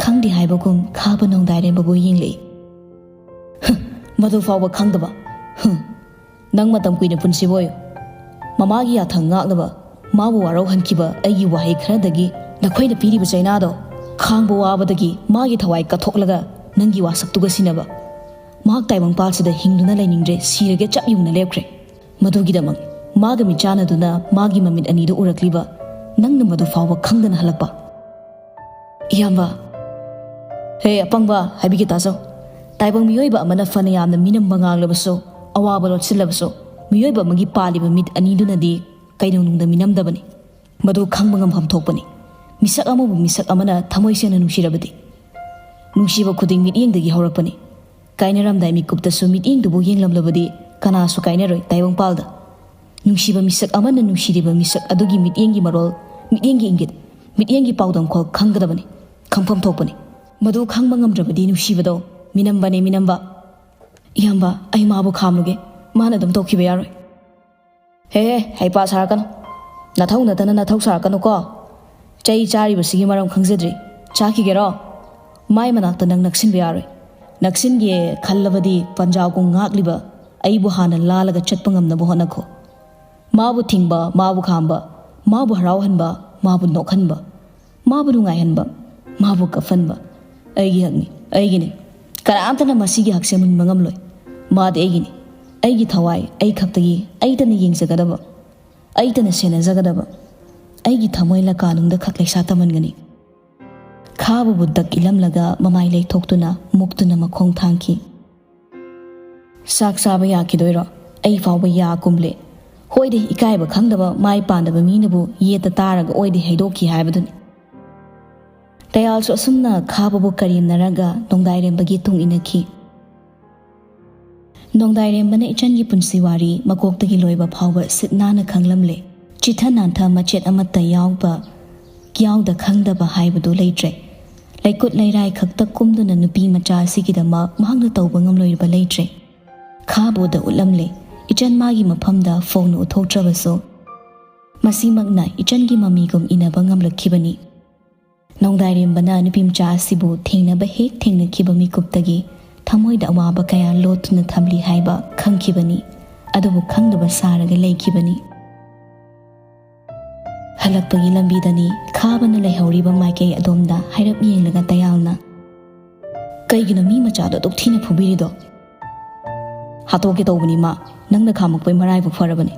ꯈꯪꯗꯦ ꯍꯥꯏꯕꯒꯨꯝ ꯈꯥꯕ ꯅꯣꯡꯗꯥꯏꯔꯦꯝꯕꯕꯨ ꯌꯦꯡꯂꯛꯏ꯫ ꯃꯗꯨ ꯐꯥꯎꯕ ꯈꯪꯗꯕ? ꯍꯨꯝ꯫ ꯅꯪ ꯃꯇꯝ ꯀꯨꯏꯅ ꯄꯨꯟꯁꯤꯕ ꯑꯣꯏꯌꯨ꯫ ꯃꯃꯥꯒꯤ ꯌꯥꯊꯪ ꯉꯥꯛꯅꯕ, ꯃꯥꯕꯨ ꯋꯥꯔꯧꯍꯟꯈꯤꯕ ꯑꯩꯒꯤ ꯋꯥꯍꯩ ꯈꯔꯗꯒꯤ ꯅꯈꯣꯏꯅ ꯄꯤꯔꯤꯕ ꯆꯩꯅꯥꯗꯣ ꯈꯥꯡꯕ ꯋꯥꯕꯗꯒꯤ ꯃꯥꯒꯤ ꯊꯋꯥꯏ ꯀꯠꯊꯣꯛꯂꯒ ꯅꯪꯒꯤ ꯋꯥꯁꯛꯇꯨꯒ ꯁꯤꯟꯅꯕ꯫ ꯃꯍꯥꯛ ꯇꯥꯏꯕꯪꯄꯥꯜꯁꯤꯗ ꯍꯤꯡꯗꯨꯅ ꯂꯩꯅꯤꯡꯗ꯭ꯔꯦ, ꯁꯤꯔꯒꯦ ꯆꯞ ꯌꯨꯡꯅ ꯂꯦꯞꯈ꯭ꯔꯦ꯫ ꯃꯗꯨꯒꯤꯗꯃꯛ ꯃꯥꯒ ꯃꯤꯠꯆꯥꯟꯅꯗꯨꯅ ꯃꯥꯒꯤ ꯃꯃꯤꯠ ꯑꯅꯤꯗꯨ ꯎꯔꯛꯂꯤꯕ ꯅꯪꯅ ꯃꯗꯨ ꯐꯥꯎꯕ ꯈꯪꯗꯅ ꯍꯜꯂꯛꯄ꯫ ꯏꯌꯥꯝꯕ꯫ ꯍꯦ ꯑꯄꯪꯕ, ꯍꯥꯏꯕꯤꯒꯦ ꯇꯥꯖꯧ꯫ ꯇꯥꯏꯕꯪ ꯃꯤꯑꯣꯏꯕ ꯑꯃꯅ ꯐꯅ ꯌꯥꯝꯅ ꯃꯤꯅꯝꯕ ꯉꯥꯡꯂꯕꯁꯨ, ꯑꯋꯥꯕ ꯂꯣꯠꯁꯤꯜꯂꯕꯁꯨ, ꯃꯤꯑꯣꯏꯕ ꯑꯃꯒꯤ ꯄꯥꯜꯂꯤꯕ ꯃꯤꯠ ꯑꯅꯤꯗꯨꯅꯗꯤ ꯀꯩꯗꯧꯅꯨꯡꯗ ꯃꯤꯅꯝꯗꯕꯅꯤ꯫ ꯃꯗꯨ ꯈꯪꯕ ꯉꯝꯐꯝ ꯊꯣꯛꯄꯅꯤ꯫ ꯃꯤꯁꯛ ꯑꯃꯕꯨ ꯃꯤꯁꯛ ꯑꯃꯅ ꯊꯃꯣꯏ ꯁꯦꯡꯅ ꯅꯨꯡꯁꯤꯔꯕꯗꯤ꯫ ꯅꯨꯡꯁꯤꯕ ꯈꯨꯗꯤꯡ ꯃꯤꯠꯌꯦꯡꯗꯒꯤ ꯍꯧꯔꯛꯄꯅꯤ꯫ ꯀꯥꯏꯅꯔꯝꯗꯥꯏ ꯃꯤꯀꯨꯞꯇꯁꯨ ꯃꯤꯠꯌꯦꯡꯗꯨꯕꯨ ꯌꯦꯡꯂꯝꯂꯕꯗꯤ ꯀꯅꯥꯁꯨ ꯀꯥꯏꯅꯔꯣꯏ ꯇꯥꯏꯕꯪꯄꯥꯜꯗ꯫ ꯅꯨꯡꯁꯤꯕ ꯃꯤꯁꯛ ꯑꯃꯅ ꯅꯨꯡꯁꯤꯔꯤꯕ ꯃꯤꯁꯛ ꯑꯗꯨꯒꯤ ꯃꯤꯠꯌꯦꯡꯒꯤ ꯃꯔꯣꯜ, ꯃꯤꯠꯌꯦꯡꯒꯤ ꯏꯪꯒꯤꯠ, ꯃꯤꯠꯌꯦꯡꯒꯤ ꯄꯥꯎꯗꯝꯈꯣꯜ ꯈꯪꯒꯗꯕꯅꯤ, ꯈꯪꯐꯝ ꯊꯣꯛꯄꯅꯤ꯫ ꯃꯗꯨ ꯈꯪꯕ ꯉꯝꯗ꯭ꯔꯕꯗꯤ ꯅꯨꯡꯁꯤꯕꯗꯣ ꯃꯤꯅꯝꯕꯅꯦ, ꯃꯤꯅꯝꯕ꯫ ꯏꯌꯥꯝꯕ, ꯑꯩ ꯃꯥꯕꯨ ꯈꯥꯝꯂꯨꯒꯦ꯫ ꯃꯥꯅ ꯑꯗꯨꯝ ꯇꯧꯈꯤꯕ ꯌꯥꯔꯣꯏ꯫ ꯍꯦ, ꯍꯦ, ꯍꯩꯄꯥ ꯁꯥꯔꯛꯀꯅꯨ꯫ ꯅꯊꯧ ꯅꯠꯇꯅ ꯅꯊꯧ ꯁꯥꯔꯛꯀꯅꯨꯀꯣ꯫ ꯆꯩ ꯆꯥꯔꯤꯕꯁꯤꯒꯤ ꯃꯔꯝ ꯈꯪꯖꯗ꯭ꯔꯤ꯫ ꯆꯥꯈꯤꯒꯦꯔꯣ? ꯃꯥꯏ ꯃꯅꯥꯛꯇ ꯅꯪ ꯅꯛꯁꯤꯟꯕ ꯌꯥꯔꯣꯏ꯫ ꯅꯛꯁꯤꯟꯒꯦ ꯈꯜꯂꯕꯗꯤ ꯄꯟꯖꯥꯒꯨꯝ ꯉꯥꯛꯂꯤꯕ ꯑꯩꯕꯨ ꯍꯥꯟꯅ ꯂꯥꯜꯂꯒ ꯆꯠꯄ ꯉꯝꯅꯕ ꯍꯣꯠꯅꯈꯣ꯫ ꯃꯥꯕꯨ ꯊꯤꯡꯕ, ꯃꯥꯕꯨ ꯈꯥꯝꯕ, ꯃꯥꯕꯨ ꯍꯔꯥꯎꯍꯟꯕ, ꯃꯥꯕꯨ ꯅꯣꯛꯍꯟꯕ, ꯃꯥꯕꯨ ꯅꯨꯡꯉꯥꯏꯍꯟꯕ, ꯃꯥꯕꯨ ꯀꯞꯍꯟꯕ ꯑꯩꯒꯤ ꯍꯛꯅꯤ, ꯑꯩꯒꯤꯅꯤ꯫ ꯀꯅꯥꯝꯇꯅ ꯃꯁꯤꯒꯤ ꯍꯛꯁꯦ ꯃꯨꯟꯕ ꯉꯝꯂꯣꯏ꯫ ꯃꯥꯗꯤ ꯑꯩꯒꯤꯅꯤ, ꯑꯩꯒꯤ ꯊꯋꯥꯏ, ꯑꯩ ꯈꯛꯇꯒꯤ, ꯑꯩꯇꯅ ꯌꯦꯡꯖꯒꯗꯕ, ꯑꯩꯇꯅ ꯁꯦꯟꯅꯖꯒꯗꯕ, ꯑꯩꯒꯤ ꯊꯃꯣꯏ ꯂꯀꯥꯅꯨꯡꯗ ꯈꯛ ꯂꯩꯁꯥ ꯇꯝꯍꯟꯒꯅꯤ꯫ ꯈꯥꯕꯕꯨ ꯗꯛ ꯏꯜꯂꯝꯂꯒ ꯃꯃꯥꯏ ꯂꯩꯊꯣꯛꯇꯨꯅ ꯃꯨꯛꯇꯨꯅ ꯃꯈꯣꯡ ꯊꯥꯡꯈꯤ꯫ ꯆꯥꯛ ꯆꯥꯕ ꯌꯥꯈꯤꯗꯣꯏꯔꯣ? ꯑꯩ ꯐꯥꯎꯕ ꯌꯥ ꯀꯨꯝꯂꯦ꯫ ꯍꯣꯏꯗꯤ, ꯏꯀꯥꯏꯕ ꯈꯪꯗꯕ ꯃꯥꯏ ꯄꯥꯟꯗꯕ ꯃꯤꯅꯕꯨ ꯌꯦꯠꯇ ꯇꯥꯔꯒ ꯑꯣꯏꯗꯤ ꯍꯩꯗꯣꯛꯈꯤ ꯍꯥꯏꯕꯗꯨꯅꯤ꯫ ꯇꯌꯥꯜꯁꯨ ꯑꯁꯨꯝꯅ ꯈꯥꯕꯕꯨ ꯀꯔꯦꯝꯅꯔꯒ ꯅꯣꯡꯗꯥꯏꯔꯦꯝꯕꯒꯤ ꯇꯨꯡ ꯏꯟꯅꯈꯤ꯫ ꯅꯣꯡꯗꯥꯏꯔꯦꯝꯕꯅ ꯏꯆꯟꯒꯤ ꯄꯨꯟꯁꯤ ꯋꯥꯔꯤ ꯃꯀꯣꯛꯇꯒꯤ ꯂꯣꯏꯕ ꯐꯥꯎꯕ ꯁꯤꯠ ꯅꯥꯟꯅ ꯈꯪꯂꯝꯂꯦ꯫ ꯆꯤꯊ ꯅꯥꯟꯊ ꯃꯆꯦꯠ ꯑꯃꯠꯇ ꯌꯥꯎꯕ, ꯌꯥꯎꯗ ꯈꯪꯗꯕ ꯍꯥꯏꯕꯗꯨ ꯂꯩꯇ꯭ꯔꯦ꯫ ꯂꯩꯀꯨꯠ ꯂꯩꯔꯥꯏ ꯈꯛꯇ ꯀꯨꯝꯗꯨꯅ ꯅꯨꯄꯤ ꯃꯆꯥ ꯑꯁꯤꯒꯤꯗꯃꯛ ꯃꯍꯥꯛꯅ ꯇꯧꯕ ꯉꯝꯂꯣꯏꯕ ꯂꯩꯇ꯭ꯔꯦ꯫ ꯈꯥꯕꯨꯗ ꯎꯠꯂꯝꯂꯦ꯫ ꯏꯆꯟ ꯃꯥꯒꯤ ꯃꯐꯝꯗ ꯐꯣꯡꯅ ꯎꯠꯊꯣꯛꯇ꯭ꯔꯕꯁꯨ, ꯃꯁꯤꯃꯛꯅ ꯏꯆꯟꯒꯤ ꯃꯃꯤꯒꯨꯝ ꯏꯟꯅꯕ ꯉꯝꯂꯛꯈꯤꯕꯅꯤ꯫ ꯅꯣꯡꯗꯥꯏꯔꯦꯝꯕꯅ ꯅꯨꯄꯤꯃꯆꯥ ꯑꯁꯤꯕꯨ ꯊꯦꯡꯅꯕ ꯍꯦꯛ ꯊꯦꯡꯅꯈꯤꯕ ꯃꯤꯀꯨꯞꯇꯒꯤ ꯊꯃꯣꯏꯗ ꯑꯋꯥꯕ ꯀꯌꯥ ꯂꯣꯠꯇꯨꯅ ꯊꯝꯂꯤ ꯍꯥꯏꯕ ꯈꯪꯈꯤꯕꯅꯤ꯫ ꯑꯗꯨꯕꯨ ꯈꯪꯗꯕ ꯁꯥꯔꯒ ꯂꯩꯈꯤꯕꯅꯤ꯫ ꯍꯜꯂꯛꯄꯒꯤ ꯂꯝꯕꯤꯗꯅꯤ ꯈꯥꯕꯅ ꯂꯩꯍꯧꯔꯤꯕ ꯃꯥꯏꯀꯩ ꯑꯗꯣꯝꯗ ꯍꯥꯏꯔꯞ ꯌꯦꯡꯂꯒ ꯇꯌꯥꯜꯅ, "ꯀꯩꯒꯤꯅꯣ ꯃꯤ ꯃꯆꯥꯗꯣ ꯑꯗꯨꯛ ꯊꯤꯅ ꯐꯨꯕꯤꯔꯤꯗꯣ?" "ꯍꯥꯠꯇꯣꯛꯀꯦ ꯇꯧꯕꯅꯤ ꯃꯥ, ꯅꯪꯅ ꯈꯥꯝꯃꯛꯄꯩ ꯃꯔꯥꯏꯕꯛ ꯐꯔꯕꯅꯤ꯫"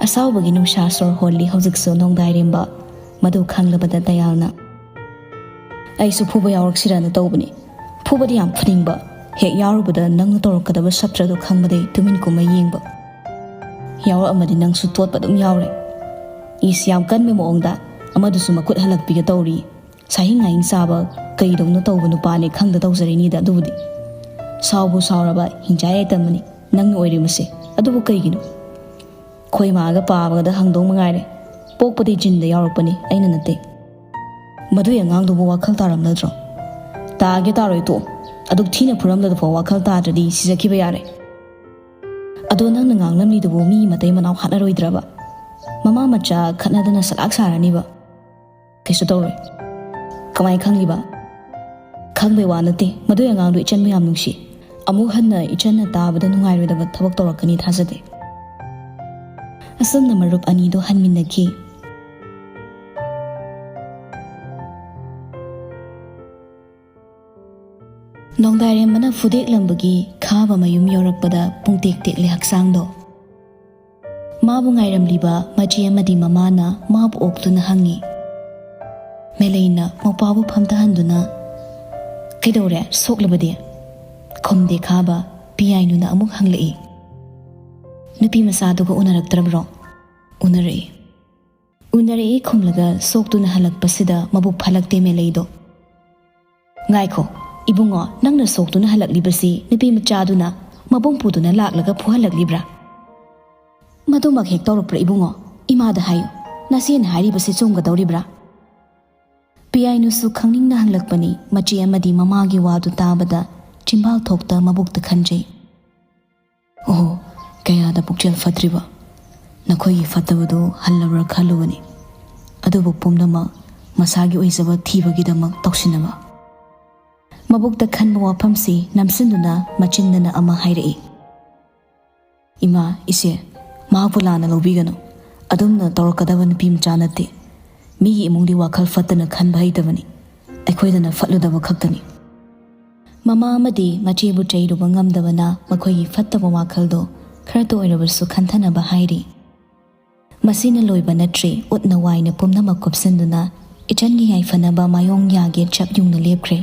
ꯑꯁꯥꯎꯕꯒꯤ ꯅꯨꯡꯁꯥ ꯁꯣꯔ ꯍꯣꯜꯂꯤ ꯍꯧꯖꯤꯛꯁꯨ ꯅꯣꯡꯗꯥꯏꯔꯦꯝꯕ꯫ ꯃꯗꯨ ꯈꯪꯂꯕꯗ ꯇꯌꯥꯜꯅ, "ꯑꯩꯁꯨ ꯐꯨꯕ ꯌꯥꯎꯔꯛꯁꯤꯔꯅ ꯇꯧꯕꯅꯤ꯫ ꯐꯨꯕꯗꯤ ꯌꯥꯝ ꯐꯨꯅꯤꯡꯕ, ꯍꯦꯛ ꯌꯥꯎꯔꯨꯕꯗ ꯅꯪꯅ ꯇꯧꯔꯛꯀꯗꯕ ꯁꯞꯇ꯭ꯔꯗꯣ ꯈꯪꯕꯗꯩ ꯇꯨꯃꯤꯟ ꯀꯨꯝꯃ ꯌꯦꯡꯕ꯫ ꯌꯥꯎꯔꯛꯑꯝꯃꯗꯤ ꯅꯪꯁꯨ ꯇꯣꯠꯄ ꯑꯗꯨꯝ ꯌꯥꯎꯔꯦ꯫ ꯏꯁ, ꯌꯥꯝ ꯀꯟꯕ ꯃꯑꯣꯡꯗ ꯑꯃꯗꯨꯁꯨ ꯃꯈꯨꯠ ꯍꯜꯂꯛꯄꯤꯒ ꯇꯧꯔꯤ꯫ ꯁꯥꯍꯤꯡ ꯉꯥꯍꯤꯡ ꯆꯥꯕ ꯀꯩꯗꯧꯅ ꯇꯧꯕ ꯅꯨꯄꯥꯅꯦ ꯈꯪꯗ ꯇꯧꯖꯔꯤꯅꯤꯗ ꯑꯗꯨꯕꯨꯗꯤ꯫ ꯁꯥꯎꯕꯨ ꯁꯥꯎꯔꯕ ꯍꯤꯡꯆꯥꯏ ꯑꯥꯏꯇꯝ ꯑꯃꯅꯤ ꯅꯪꯅ ꯑꯣꯏꯔꯤꯕꯁꯦ꯫ ꯑꯗꯨꯕꯨ ꯀꯩꯒꯤꯅꯣ?" "ꯈꯣꯏ ꯃꯥꯒ ꯄꯥꯕꯒꯗ ꯍꯪꯗꯧ ꯃꯉꯥꯏꯔꯦ꯫ ꯄꯣꯛꯄꯗꯤ ꯖꯤꯟꯗ ꯌꯥꯎꯔꯛꯄꯅꯤ, ꯑꯩꯅ ꯅꯠꯇꯦ꯫" "ꯃꯗꯨꯏ ꯑꯉꯥꯡꯗꯨꯕꯨ ꯋꯥꯈꯜ ꯇꯥꯔꯝꯅꯗ꯭ꯔꯣ?" "ꯇꯥꯒꯦ ꯇꯥꯔꯣꯏ ꯇꯣꯛꯑꯣ꯫ ꯑꯗꯨꯛ ꯊꯤꯅ ꯐꯨꯔꯝꯂꯗꯨꯐꯥꯎ ꯋꯥꯈꯜ ꯇꯥꯗ꯭ꯔꯗꯤ ꯁꯤꯖꯈꯤꯕ ꯌꯥꯔꯦ꯫ ꯑꯗꯣ ꯅꯪꯅ ꯉꯥꯡꯂꯝꯂꯤꯗꯨꯕꯨ ꯃꯤ ꯃꯇꯩ ꯃꯅꯥꯎ ꯍꯥꯠꯅꯔꯣꯏꯗ꯭ꯔꯕ? ꯃꯃꯥ ꯃꯆꯥ ꯈꯠꯅꯗꯅ ꯁꯂꯥꯛ ꯁꯥꯔꯅꯤꯕ?" "ꯀꯩꯁꯨ ꯇꯧꯔꯣꯏ꯫" "ꯀꯃꯥꯏ ꯈꯪꯂꯤꯕ?" "ꯈꯪꯕꯩ ꯋꯥ ꯅꯠꯇꯦ, ꯃꯗꯨꯏ ꯑꯉꯥꯡꯗꯣ ꯏꯆꯟꯕꯨ ꯌꯥꯝ ꯅꯨꯡꯁꯤ꯫ ꯑꯃꯨꯛ ꯍꯟꯅ ꯏꯆꯟꯅ ꯇꯥꯕꯗ ꯅꯨꯡꯉꯥꯏꯔꯣꯏꯗꯕ ꯊꯕꯛ ꯇꯧꯔꯛꯀꯅꯤ ꯊꯥꯖꯗꯦ"꯫ ꯑꯁꯨꯝꯅ ꯃꯔꯨꯞ ꯑꯅꯤꯗꯣ ꯍꯟꯃꯤꯟꯅꯈꯤ꯫ ꯅꯣꯡꯗꯥꯏꯔꯦꯝꯕꯅ ꯐꯨꯗꯦꯛꯂꯝꯕꯒꯤ ꯈꯥꯕ ꯃꯌꯨꯝ ꯌꯧꯔꯛꯄꯗ ꯄꯨꯡꯇꯦꯛ ꯇꯦꯛꯂꯦ ꯍꯛꯆꯥꯡꯗꯣ꯫ ꯃꯥꯕꯨ ꯉꯥꯏꯔꯝꯂꯤꯕ ꯃꯆꯦ ꯑꯃꯗꯤ ꯃꯃꯥꯅ ꯃꯥꯕꯨ ꯑꯣꯛꯇꯨꯅ ꯍꯪꯉꯤ꯫ ꯃꯦꯂꯩꯅ ꯃꯧꯄꯥꯕꯨ ꯐꯝꯊꯍꯟꯗꯨꯅ, "ꯀꯩꯗꯧꯔꯦ, ꯁꯣꯛꯂꯕꯗꯤ?" ꯈꯨꯝꯗꯦ ꯈꯥꯕ꯫ ꯄꯤꯌꯥꯏꯅꯨꯅ ꯑꯃꯨꯛ ꯍꯪꯂꯛꯏ, "ꯅꯨꯄꯤ ꯃꯆꯥꯗꯨꯒ ꯎꯅꯔꯛꯇ꯭ꯔꯕ꯭ꯔꯣ?" "ꯎꯅꯔꯛꯏ"꯫ ꯎꯅꯔꯛꯏ ꯈꯨꯝꯂꯒ ꯁꯣꯛꯇꯨꯅ ꯍꯜꯂꯛꯄꯁꯤꯗ ꯃꯕꯨꯛ ꯐꯠꯂꯛꯇꯦ ꯃꯦꯂꯩꯗꯣ꯫ "ꯉꯥꯏꯈꯣ, ꯏꯕꯨꯡꯉꯣ, ꯅꯪꯅ ꯁꯣꯛꯇꯨꯅ ꯍꯜꯂꯛꯂꯤꯕꯁꯤ ꯅꯨꯄꯤ ꯃꯆꯥꯗꯨꯅ ꯃꯕꯨꯡ ꯄꯨꯗꯨꯅ ꯂꯥꯛꯂꯒ ꯐꯨꯍꯜꯂꯛꯂꯤꯕ꯭ꯔꯥ?" "ꯃꯗꯨꯃꯛ ꯍꯦꯛ ꯇꯧꯔꯛꯄ꯭ꯔꯥ ꯏꯕꯨꯡꯉꯣ? ꯏꯃꯥꯗ ꯍꯥꯏꯌꯨ, ꯅꯆꯦꯅ ꯍꯥꯏꯔꯤꯕꯁꯤ ꯆꯨꯝꯒꯗꯧꯔꯤꯕ꯭ꯔꯥ?" ꯄꯤꯌꯥꯏꯅꯨꯁꯨ ꯈꯪꯅꯤꯡꯅ ꯍꯪꯂꯛꯄꯅꯤ꯫ ꯃꯆꯦ ꯑꯃꯗꯤ ꯃꯃꯥꯒꯤ ꯋꯥꯗꯨ ꯇꯥꯕꯗ ꯆꯤꯝꯕꯥꯜ ꯊꯣꯛꯇ ꯃꯕꯨꯛꯇ ꯈꯟꯖꯩ꯫ "ꯑꯣꯍꯣ, ꯀꯌꯥꯗ ꯄꯨꯛꯆꯦꯜ ꯐꯠꯇ꯭ꯔꯤꯕ! ꯅꯈꯣꯏꯒꯤ ꯐꯠꯇꯕꯗꯨ ꯍꯜꯂꯕ꯭ꯔꯥ ꯈꯜꯂꯨꯕꯅꯤ꯫ ꯑꯗꯨꯕꯨ ꯄꯨꯝꯅꯃꯛ ꯃꯁꯥꯒꯤ ꯑꯣꯏꯖꯕ ꯊꯤꯕꯒꯤꯗꯃꯛ ꯇꯧꯁꯤꯟꯅꯕ"꯫ ꯃꯕꯨꯛꯇ ꯈꯟꯕ ꯋꯥꯐꯝꯁꯤ ꯅꯝꯁꯤꯟꯗꯨꯅ ꯃꯆꯤꯟꯗꯅ ꯑꯃ ꯍꯥꯏꯔꯛꯏ꯫ "ꯏꯃꯥ, ꯏꯆꯦ, ꯃꯍꯥꯛꯄꯨ ꯂꯥꯟꯅ ꯂꯧꯕꯤꯒꯅꯨ꯫ ꯑꯗꯨꯝꯅ ꯇꯧꯔꯛꯀꯗꯕ ꯅꯨꯄꯤ ꯃꯆꯥ ꯅꯠꯇꯦ꯫ ꯃꯤꯒꯤ ꯏꯃꯨꯡꯗꯤ ꯋꯥꯈꯜ ꯐꯠꯇꯅ ꯈꯟꯕ ꯍꯩꯇꯕꯅꯤ꯫ ꯑꯩꯈꯣꯏꯗꯅ ꯐꯠꯂꯨꯗꯕ ꯈꯛꯇꯅꯤ"꯫ ꯃꯃꯥ ꯑꯃꯗꯤ ꯃꯆꯦꯕꯨ ꯆꯩꯔꯨꯕ ꯉꯝꯗꯕꯅ ꯃꯈꯣꯏꯒꯤ ꯐꯠꯇꯕ ꯋꯥꯈꯜꯗꯣ ꯈꯔꯇ ꯑꯣꯏꯔꯕꯁꯨ ꯈꯟꯊꯅꯕ ꯍꯥꯏꯔꯤ꯫ ꯃꯁꯤꯅ ꯂꯣꯏꯕ ꯅꯠꯇ꯭ꯔꯤ꯫ ꯎꯠꯅ ꯋꯥꯏꯅ ꯄꯨꯝꯅꯃꯛ ꯀꯨꯞꯁꯤꯟꯗꯨꯅ ꯏꯆꯟꯒꯤ ꯌꯥꯏꯐꯅꯕ ꯃꯥꯌꯣꯡ ꯌꯥꯒꯦ ꯆꯞ ꯌꯨꯡꯅ ꯂꯦꯞꯈ꯭ꯔꯦ꯫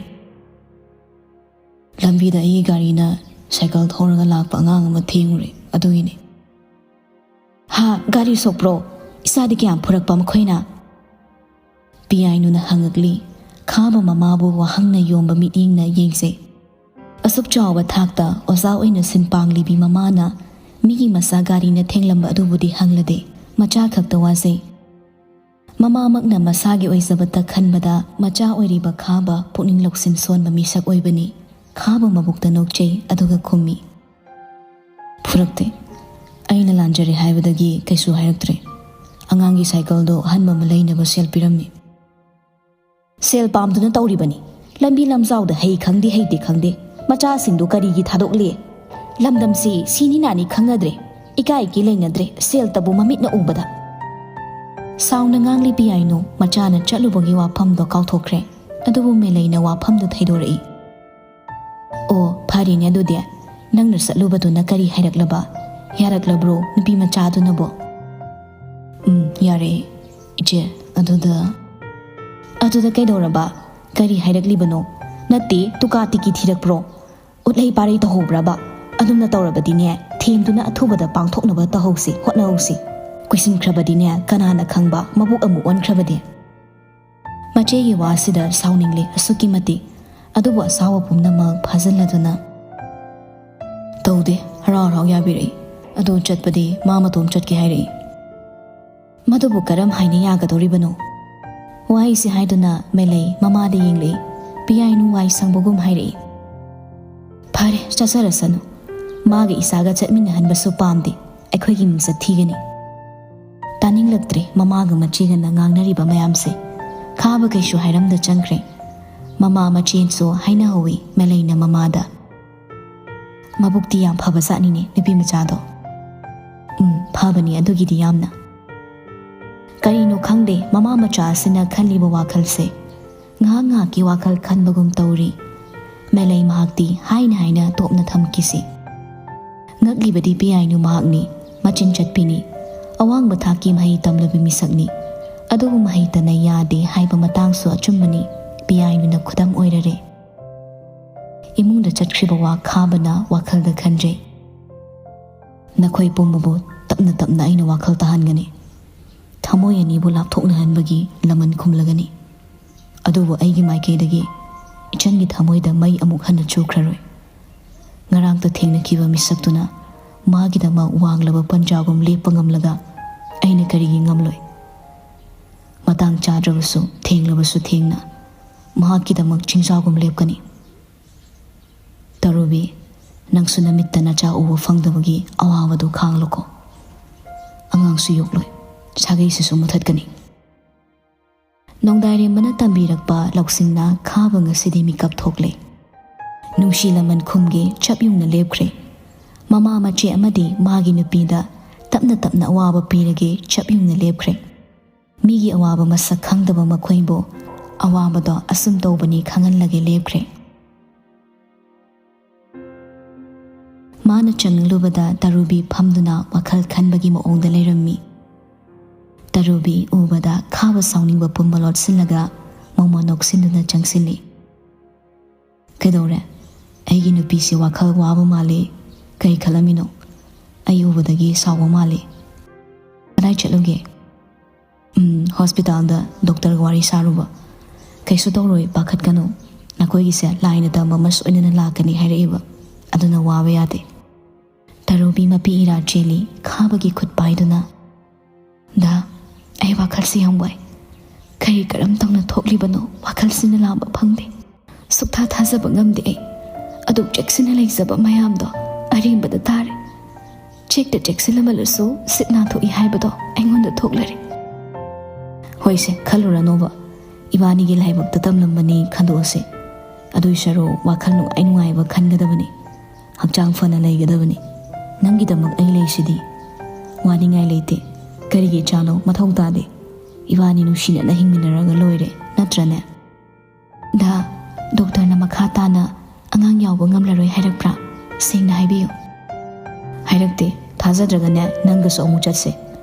"ꯂꯝꯕꯤꯗ ꯑꯩꯒꯤ ꯒꯥꯔꯤꯅ ꯁꯥꯏꯀꯜ ꯊꯧꯔꯒ ꯂꯥꯛꯄ ꯑꯉꯥꯡ ꯑꯃ ꯊꯦꯡꯉꯨꯔꯦ, ꯑꯗꯨꯒꯤꯅꯤ"꯫ "ꯍꯥ, ꯒꯥꯔꯤ ꯁꯣꯛꯄ꯭ꯔꯣ? ꯏꯆꯥꯗꯤ ꯀꯌꯥꯝ ꯐꯨꯔꯛꯄ ꯃꯈꯣꯏꯅ?" ꯄꯤꯌꯥꯏꯅꯨꯅ ꯍꯪꯉꯛꯂꯤ꯫ ꯈꯥꯕ ꯃꯃꯥꯕꯨ ꯋꯥꯍꯪꯅ ꯌꯣꯝꯕ ꯃꯤꯠꯌꯦꯡꯅ ꯌꯦꯡꯖꯩ꯫ ꯑꯁꯨꯛ ꯆꯥꯎꯕ ꯊꯥꯛꯇ ꯑꯣꯖꯥ ꯑꯣꯏꯅ ꯁꯤꯟ ꯄꯥꯡꯂꯤꯕꯤ ꯃꯃꯥꯅ ꯃꯤꯒꯤ ꯃꯆꯥ ꯒꯥꯔꯤꯅ ꯊꯦꯡꯂꯝꯕ ꯑꯗꯨꯕꯨꯗꯤ ꯍꯪꯂꯗꯦ, ꯃꯆꯥ ꯈꯛꯇ ꯋꯥꯖꯩ꯫ ꯃꯃꯥꯃꯛꯅ ꯃꯁꯥꯒꯤ ꯑꯣꯏꯖꯕꯇ ꯈꯟꯕꯗ ꯃꯆꯥ ꯑꯣꯏꯔꯤꯕ ꯈꯥꯕ ꯄꯨꯛꯅꯤꯡ ꯂꯧꯁꯤꯡ ꯁꯣꯟꯕ ꯃꯤꯁꯛ ꯑꯣꯏꯕꯅꯤ꯫ ꯈꯥꯕ ꯃꯕꯨꯛꯇ ꯅꯣꯛꯆꯩ, ꯑꯗꯨꯒ ꯈꯨꯝꯃꯤ, "ꯐꯨꯔꯛꯇꯦ꯫ ꯑꯩꯅ ꯂꯥꯟꯖꯔꯦ ꯍꯥꯏꯕꯗꯒꯤ ꯀꯩꯁꯨ ꯍꯥꯏꯔꯛꯇ꯭ꯔꯦ꯫ ꯑꯉꯥꯡꯒꯤ ꯁꯥꯏꯀꯜꯗꯣ ꯑꯍꯟꯕ ꯑꯃ ꯂꯩꯅꯕ ꯁꯦꯜ ꯄꯤꯔꯝꯃꯤ"꯫ "ꯁꯦꯜ ꯄꯥꯝꯗꯨꯅ ꯇꯧꯔꯤꯕꯅꯤ꯫ ꯂꯝꯕꯤ ꯂꯝꯖꯥꯎꯗ ꯍꯩ ꯈꯪꯗꯦ ꯍꯩꯇꯦ ꯈꯪꯗꯦ, ꯃꯆꯥꯁꯤꯡꯗꯨ ꯀꯔꯤꯒꯤ ꯊꯥꯗꯣꯛꯂꯤ? ꯂꯝꯗꯝꯁꯤ ꯁꯤꯅꯤ ꯅꯥꯅꯤ ꯈꯪꯅꯗ꯭ꯔꯦ, ꯏꯀꯥꯏ ꯏꯀꯤ ꯂꯩꯅꯗ꯭ꯔꯦ, ꯁꯦꯜꯇꯕꯨ ꯃꯃꯤꯠꯅ ꯎꯕꯗ꯫ ꯁꯥꯎꯅ ꯉꯥꯡꯂꯤ ꯄꯤꯌꯥꯏꯅꯨ ꯃꯆꯥꯅ ꯆꯠꯂꯨꯕꯒꯤ ꯋꯥꯐꯝꯗꯣ ꯀꯥꯎꯊꯣꯛꯈ꯭ꯔꯦ꯫ ꯑꯗꯨꯕꯨ ꯃꯦꯂꯩꯅ ꯋꯥꯐꯝꯗꯨ ꯊꯩꯗꯣꯔꯛꯏ꯫ "ꯑꯣ, ꯐꯔꯦꯅꯦ ꯑꯗꯨꯗꯤ꯫ ꯅꯪꯅ ꯆꯠꯂꯨꯕꯗꯨꯅ ꯀꯔꯤ ꯍꯥꯏꯔꯛꯂꯕ? ꯌꯥꯔꯛꯂꯕ꯭ꯔꯣ ꯅꯨꯄꯤ ꯃꯆꯥꯗꯨꯅꯕꯣ?" "ꯎꯝ, ꯌꯥꯔꯦ, ꯏꯆꯦ꯫ ꯑꯗꯨꯗ?" "ꯑꯗꯨꯗ ꯀꯩꯗꯧꯔꯕ? ꯀꯔꯤ ꯍꯥꯏꯔꯛꯂꯤꯕꯅꯣ? ꯅꯠꯇꯦ, ꯇꯨꯀꯥ ꯇꯤꯀꯤ ꯊꯤꯔꯛꯄ꯭ꯔꯣ? ꯎꯠꯂꯩ ꯄꯥꯔꯩ ꯇꯧꯍꯧꯕ꯭ꯔꯕ? ꯑꯗꯨꯝꯅ ꯇꯧꯔꯕꯗꯤꯅꯦ, ꯊꯦꯝꯗꯨꯅ ꯑꯊꯨꯕꯗ ꯄꯥꯡꯊꯣꯛꯅꯕ ꯇꯧꯍꯧꯁꯤ, ꯍꯣꯠꯅꯍꯧꯁꯤ꯫ ꯀꯨꯏꯁꯤꯟꯈ꯭ꯔꯕꯗꯤꯅꯦ, ꯀꯅꯥꯅ ꯈꯪꯕ, ꯃꯕꯨꯛ ꯑꯃꯨꯛ ꯑꯣꯟꯈ꯭ꯔꯕꯗꯤ?" ꯃꯆꯦꯒꯤ ꯋꯥꯁꯤꯗ ꯁꯥꯎꯅꯤꯡꯂꯦ ꯑꯁꯨꯛꯀꯤ ꯃꯇꯤꯛ꯫ ꯑꯗꯨꯕꯨ ꯑꯁꯥꯎꯕ ꯄꯨꯝꯅꯃꯛ ꯐꯥꯖꯤꯜꯂꯗꯨꯅ, "ꯇꯧꯗꯦ, ꯍꯔꯥꯎ ꯍꯔꯥꯎ ꯌꯥꯕꯤꯔꯛꯏ꯫ ꯑꯗꯨ ꯆꯠꯄꯗꯤ ꯃꯥ ꯃꯇꯣꯝ ꯆꯠꯀꯦ ꯍꯥꯏꯔꯛꯏ꯫" "ꯃꯗꯨꯕꯨ ꯀꯔꯝ ꯍꯥꯏꯅ ꯌꯥꯒꯗꯧꯔꯤꯕꯅꯣ?" ꯋꯥꯍꯩꯁꯤ ꯍꯥꯏꯗꯨꯅ ꯃꯦꯂꯩ ꯃꯃꯥꯗ ꯌꯦꯡꯂꯛꯏ꯫ ꯄꯤꯌꯥꯏꯅꯨ ꯋꯥꯏ ꯁꯪꯕꯒꯨꯝ ꯍꯥꯏꯔꯛꯏ꯫ "ꯐꯔꯦ, ꯆꯠꯆꯔꯁꯅꯨ꯫ ꯃꯥꯒ ꯏꯆꯥꯒ ꯆꯠꯃꯤꯟꯅꯍꯟꯕꯁꯨ ꯄꯥꯝꯗꯦ꯫ ꯑꯩꯈꯣꯏꯒꯤ ꯃꯤꯡꯆꯠ ꯊꯤꯒꯅꯤ꯫" ꯇꯥꯅꯤꯡꯂꯛꯇ꯭ꯔꯦ ꯃꯃꯥꯒ ꯃꯆꯦꯒꯅ ꯉꯥꯡꯅꯔꯤꯕ ꯃꯌꯥꯝꯁꯦ꯫ ꯈꯥꯕ ꯀꯩꯁꯨ ꯍꯥꯏꯔꯝꯗ ꯆꯪꯈ꯭ꯔꯦ꯫ ꯃꯃꯥ ꯃꯆꯦꯁꯨ ꯍꯥꯏꯅꯍꯧꯋꯤ ꯃꯦꯂꯩꯅ ꯃꯃꯥꯗ꯫ "ꯃꯕꯨꯛꯇꯤ ꯌꯥꯝ ꯐꯕ ꯖꯥꯠꯅꯤꯅꯦ ꯅꯨꯄꯤ ꯃꯆꯥꯗꯣ꯫" "ꯎꯝ, ꯐꯕꯅꯤ ꯑꯗꯨꯒꯤꯗꯤ ꯌꯥꯝꯅ꯫" ꯀꯔꯤꯅꯣ ꯈꯪꯗꯦ ꯃꯃꯥ ꯃꯆꯥ ꯑꯁꯤꯅ ꯈꯜꯂꯤꯕ ꯋꯥꯈꯜꯁꯦ꯫ ꯉꯥꯏꯍꯥꯛ ꯉꯥꯏꯍꯥꯛꯀꯤ ꯋꯥꯈꯜ ꯈꯟꯕꯒꯨꯝ ꯇꯧꯔꯤ꯫ ꯃꯦꯂꯩ ꯃꯍꯥꯛꯇꯤ ꯍꯥꯏꯅ ꯍꯥꯏꯅ ꯇꯣꯞꯅ ꯊꯝꯈꯤꯁꯤ꯫ ꯉꯛꯂꯤꯕꯗꯤ ꯄꯤꯌꯥꯏꯅꯨ ꯃꯍꯥꯛꯅꯤ, ꯃꯆꯤꯟ ꯆꯠꯄꯤꯅꯤ, ꯑꯋꯥꯡꯕ ꯊꯥꯛꯀꯤ ꯃꯍꯩ ꯇꯝꯂꯕ ꯃꯤꯁꯛꯅꯤ꯫ ꯑꯗꯨꯕꯨ ꯃꯍꯩ ꯇꯅ ꯌꯥꯗꯦ ꯍꯥꯏꯕ ꯃꯇꯥꯡꯁꯨ ꯑꯆꯨꯝꯕꯅꯤ꯫ ꯄꯤꯌꯥꯏꯅꯨꯅ ꯈꯨꯗꯝ ꯑꯣꯏꯔꯔꯦ꯫ ꯏꯃꯨꯡꯗ ꯆꯠꯈ꯭ꯔꯤꯕ ꯋꯥ ꯈꯥꯕꯅ ꯋꯥꯈꯜꯗ ꯈꯟꯖꯩ꯫ "ꯅꯈꯣꯏ ꯄꯨꯝꯕꯕꯨ ꯇꯞꯅ ꯇꯞꯅ ꯑꯩꯅ ꯋꯥꯈꯜ ꯇꯥꯍꯟꯒꯅꯤ꯫ ꯊꯃꯣꯏ ꯑꯅꯤꯕꯨ ꯂꯥꯞꯊꯣꯛꯅꯍꯟꯕꯒꯤ ꯂꯃꯟ ꯈꯨꯝꯂꯒꯅꯤ꯫ ꯑꯗꯨꯕꯨ ꯑꯩꯒꯤ ꯃꯥꯏꯀꯩꯗꯒꯤ ꯏꯆꯟꯒꯤ ꯊꯃꯣꯏꯗ ꯃꯩ ꯑꯃꯨꯛ ꯍꯟꯅ ꯆꯨꯈ꯭ꯔꯔꯣꯏ꯫ ꯉꯔꯥꯡꯇ ꯊꯦꯡꯅꯈꯤꯕ ꯃꯤꯁꯛꯇꯨꯅ ꯃꯥꯒꯤꯗꯃꯛ ꯋꯥꯡꯂꯕ ꯄꯟꯖꯥꯒꯨꯝ ꯂꯦꯞꯄ ꯉꯝꯂꯒ ꯑꯩꯅ ꯀꯔꯤꯒꯤ ꯉꯝꯂꯣꯏ? ꯃꯇꯥꯡ ꯆꯥꯗ꯭ꯔꯕꯁꯨ, ꯊꯦꯡꯂꯕꯁꯨ ꯊꯦꯡꯅ ꯃꯍꯥꯛꯀꯤꯗꯃꯛ ꯆꯤꯡꯖꯥꯒꯨꯝ ꯂꯦꯞꯀꯅꯤ꯫ ꯇꯔꯨꯕꯤ, ꯅꯪꯁꯨ ꯅꯃꯤꯠꯇ ꯅꯆꯥ ꯎꯕ ꯐꯪꯗꯕꯒꯤ ꯑꯋꯥꯕꯗꯨ ꯈꯥꯡꯂꯨꯀꯣ꯫ ꯑꯉꯥꯡꯁꯨ ꯌꯣꯛꯂꯣꯏ, ꯁꯥꯒꯩꯁꯤꯁꯨ ꯃꯨꯊꯠꯀꯅꯤ꯫" ꯅꯣꯡꯗꯥꯏꯔꯦꯝꯕꯅ ꯇꯝꯕꯤꯔꯛꯄ ꯂꯧꯁꯤꯡꯅ ꯈꯥꯕ ꯉꯁꯤꯗꯤ ꯃꯤꯀꯞ ꯊꯣꯛꯂꯦ꯫ ꯅꯨꯡꯁꯤ ꯂꯃꯟ ꯈꯨꯝꯒꯦ ꯆꯞ ꯌꯨꯡꯅ ꯂꯦꯞꯈ꯭ꯔꯦ꯫ ꯃꯃꯥ ꯃꯆꯦ ꯑꯃꯗꯤ ꯃꯥꯒꯤ ꯅꯨꯄꯤꯗ ꯇꯞꯅ ꯇꯞꯅ ꯑꯋꯥꯕ ꯄꯤꯔꯒꯦ ꯆꯞ ꯌꯨꯡꯅ ꯂꯦꯞꯈ꯭ꯔꯦ꯫ ꯃꯤꯒꯤ ꯑꯋꯥꯕ ꯃꯁꯛ ꯈꯪꯗꯕ ꯃꯈꯣꯏꯕꯨ ꯑꯋꯥꯕꯗꯣ ꯑꯁꯨꯝ ꯇꯧꯕꯅꯤ ꯈꯪꯍꯜꯂꯒꯦ ꯂꯦꯞꯈ꯭ꯔꯦ꯫ ꯃꯥꯅ ꯆꯪꯂꯨꯕꯗ ꯇꯔꯨꯕꯤ ꯐꯝꯗꯨꯅ ꯋꯥꯈꯜ ꯈꯟꯕꯒꯤ ꯃꯑꯣꯡꯗ ꯂꯩꯔꯝꯃꯤ꯫ ꯇꯔꯨꯕꯤ ꯎꯕꯗ ꯈꯥꯕ ꯁꯥꯎꯅꯤꯡꯕ ꯄꯨꯝꯕ ꯂꯣꯠꯁꯤꯜꯂꯒ ꯃꯣꯃꯣꯟ ꯅꯣꯛꯁꯤꯟꯗꯨꯅ ꯆꯪꯁꯤꯜꯂꯤ꯫ "ꯀꯩꯗꯧꯔꯦ? ꯑꯩꯒꯤ ꯅꯨꯄꯤꯁꯤ ꯋꯥꯈꯜ ꯋꯥꯕ ꯃꯥꯜꯂꯤ꯫ ꯀꯔꯤ ꯈꯜꯂꯝꯃꯤꯅꯣ? ꯑꯩ ꯎꯕꯗꯒꯤ ꯁꯥꯎꯕ ꯃꯥꯜꯂꯤ꯫ ꯀꯗꯥꯏ ꯆꯠꯂꯨꯒꯦ?" "ꯎꯝ, ꯍꯣꯁꯄꯤꯇꯥꯜꯗ ꯗꯣꯛꯇꯔꯒ ꯋꯥꯔꯤ ꯁꯥꯔꯨꯕ꯫ ꯀꯩꯁꯨ ꯇꯧꯔꯣꯏ, ꯄꯥꯈꯠꯀꯅꯨ꯫ ꯅꯈꯣꯏꯒꯤꯁꯦ ꯂꯥꯏꯅ ꯇꯝꯕ ꯑꯃ ꯁꯣꯏꯗꯅ ꯂꯥꯛꯀꯅꯤ ꯍꯥꯏꯔꯛꯏꯕ꯫ ꯑꯗꯨꯅ ꯋꯥꯕ ꯌꯥꯗꯦ꯫" ꯇꯔꯨꯕꯤ ꯃꯄꯤ ꯏꯔꯥ ꯆꯦꯜꯂꯤ, ꯈꯥꯕꯒꯤ ꯈꯨꯠ ꯄꯥꯏꯗꯨꯅ꯫ "ꯗꯥ, ꯑꯩ ꯋꯥꯈꯜꯁꯤ ꯌꯥꯝ ꯋꯥꯏ꯫ ꯀꯔꯤ ꯀꯔꯝ ꯇꯧꯅ ꯊꯣꯛꯂꯤꯕꯅꯣ ꯋꯥꯈꯜꯁꯤꯅ ꯂꯥꯝꯕ ꯐꯪꯗꯦ꯫ ꯁꯨꯛꯊꯥ ꯊꯥꯖꯕ ꯉꯝꯗꯦ ꯑꯩ꯫ ꯑꯗꯨꯛ ꯆꯦꯛꯁꯤꯟꯅ ꯂꯩꯖꯕ ꯃꯌꯥꯝꯗꯣ ꯑꯔꯦꯝꯕꯗ ꯇꯥꯔꯦ꯫ ꯆꯦꯛꯇ ꯆꯦꯛꯁꯤꯜꯂꯝꯃꯜꯂꯁꯨ ꯁꯤꯠ ꯅꯥꯊꯣꯛꯏ ꯍꯥꯏꯕꯗꯣ ꯑꯩꯉꯣꯟꯗ ꯊꯣꯛꯂꯔꯦ꯫" "ꯍꯣꯏꯁꯦ, ꯈꯜꯂꯨꯔꯅꯣꯕ꯫ ꯏꯕꯥꯅꯤꯒꯤ ꯂꯥꯏꯕꯛꯇ ꯇꯝꯂꯝꯕꯅꯤ ꯈꯟꯗꯣꯛꯑꯁꯦ꯫ ꯑꯗꯨꯏ ꯁꯔꯨꯛ ꯋꯥꯈꯜ ꯅꯨꯡꯉꯥꯏ ꯅꯨꯡꯉꯥꯏꯕ ꯈꯟꯒꯗꯕꯅꯤ꯫ ꯍꯛꯆꯥꯡ ꯐꯅ ꯂꯩꯒꯗꯕꯅꯤ꯫ ꯅꯪꯒꯤꯗꯃꯛ ꯑꯩ ꯂꯩꯁꯤꯗꯤ꯫ ꯋꯥꯅꯤꯡꯉꯥꯏ ꯂꯩꯇꯦ꯫ ꯀꯔꯤꯒꯤ ꯏꯆꯥꯅꯣ? ꯃꯊꯧ ꯇꯥꯗꯦ꯫ ꯏꯕꯥꯅꯤ ꯅꯨꯡꯁꯤꯅꯅ ꯍꯤꯡꯃꯤꯟꯅꯔꯒ ꯂꯣꯏꯔꯦ, ꯅꯠꯇ꯭ꯔꯅꯦ?" "ꯗꯥ, ꯗꯣꯛꯇꯔꯅ ꯃꯈꯥ ꯇꯥꯅ ꯑꯉꯥꯡ ꯌꯥꯎꯕ ꯉꯝꯂꯔꯣꯏ ꯍꯥꯏꯔꯛꯄ꯭ꯔꯥ? ꯁꯦꯡꯅ ꯍꯥꯏꯕꯤꯌꯨ꯫" "ꯍꯥꯏꯔꯛꯇꯦ꯫ ꯊꯥꯖꯗ꯭ꯔꯒꯅꯦ, ꯅꯪꯒꯁꯨ ꯑꯃꯨꯛ ꯆꯠꯁꯦ꯫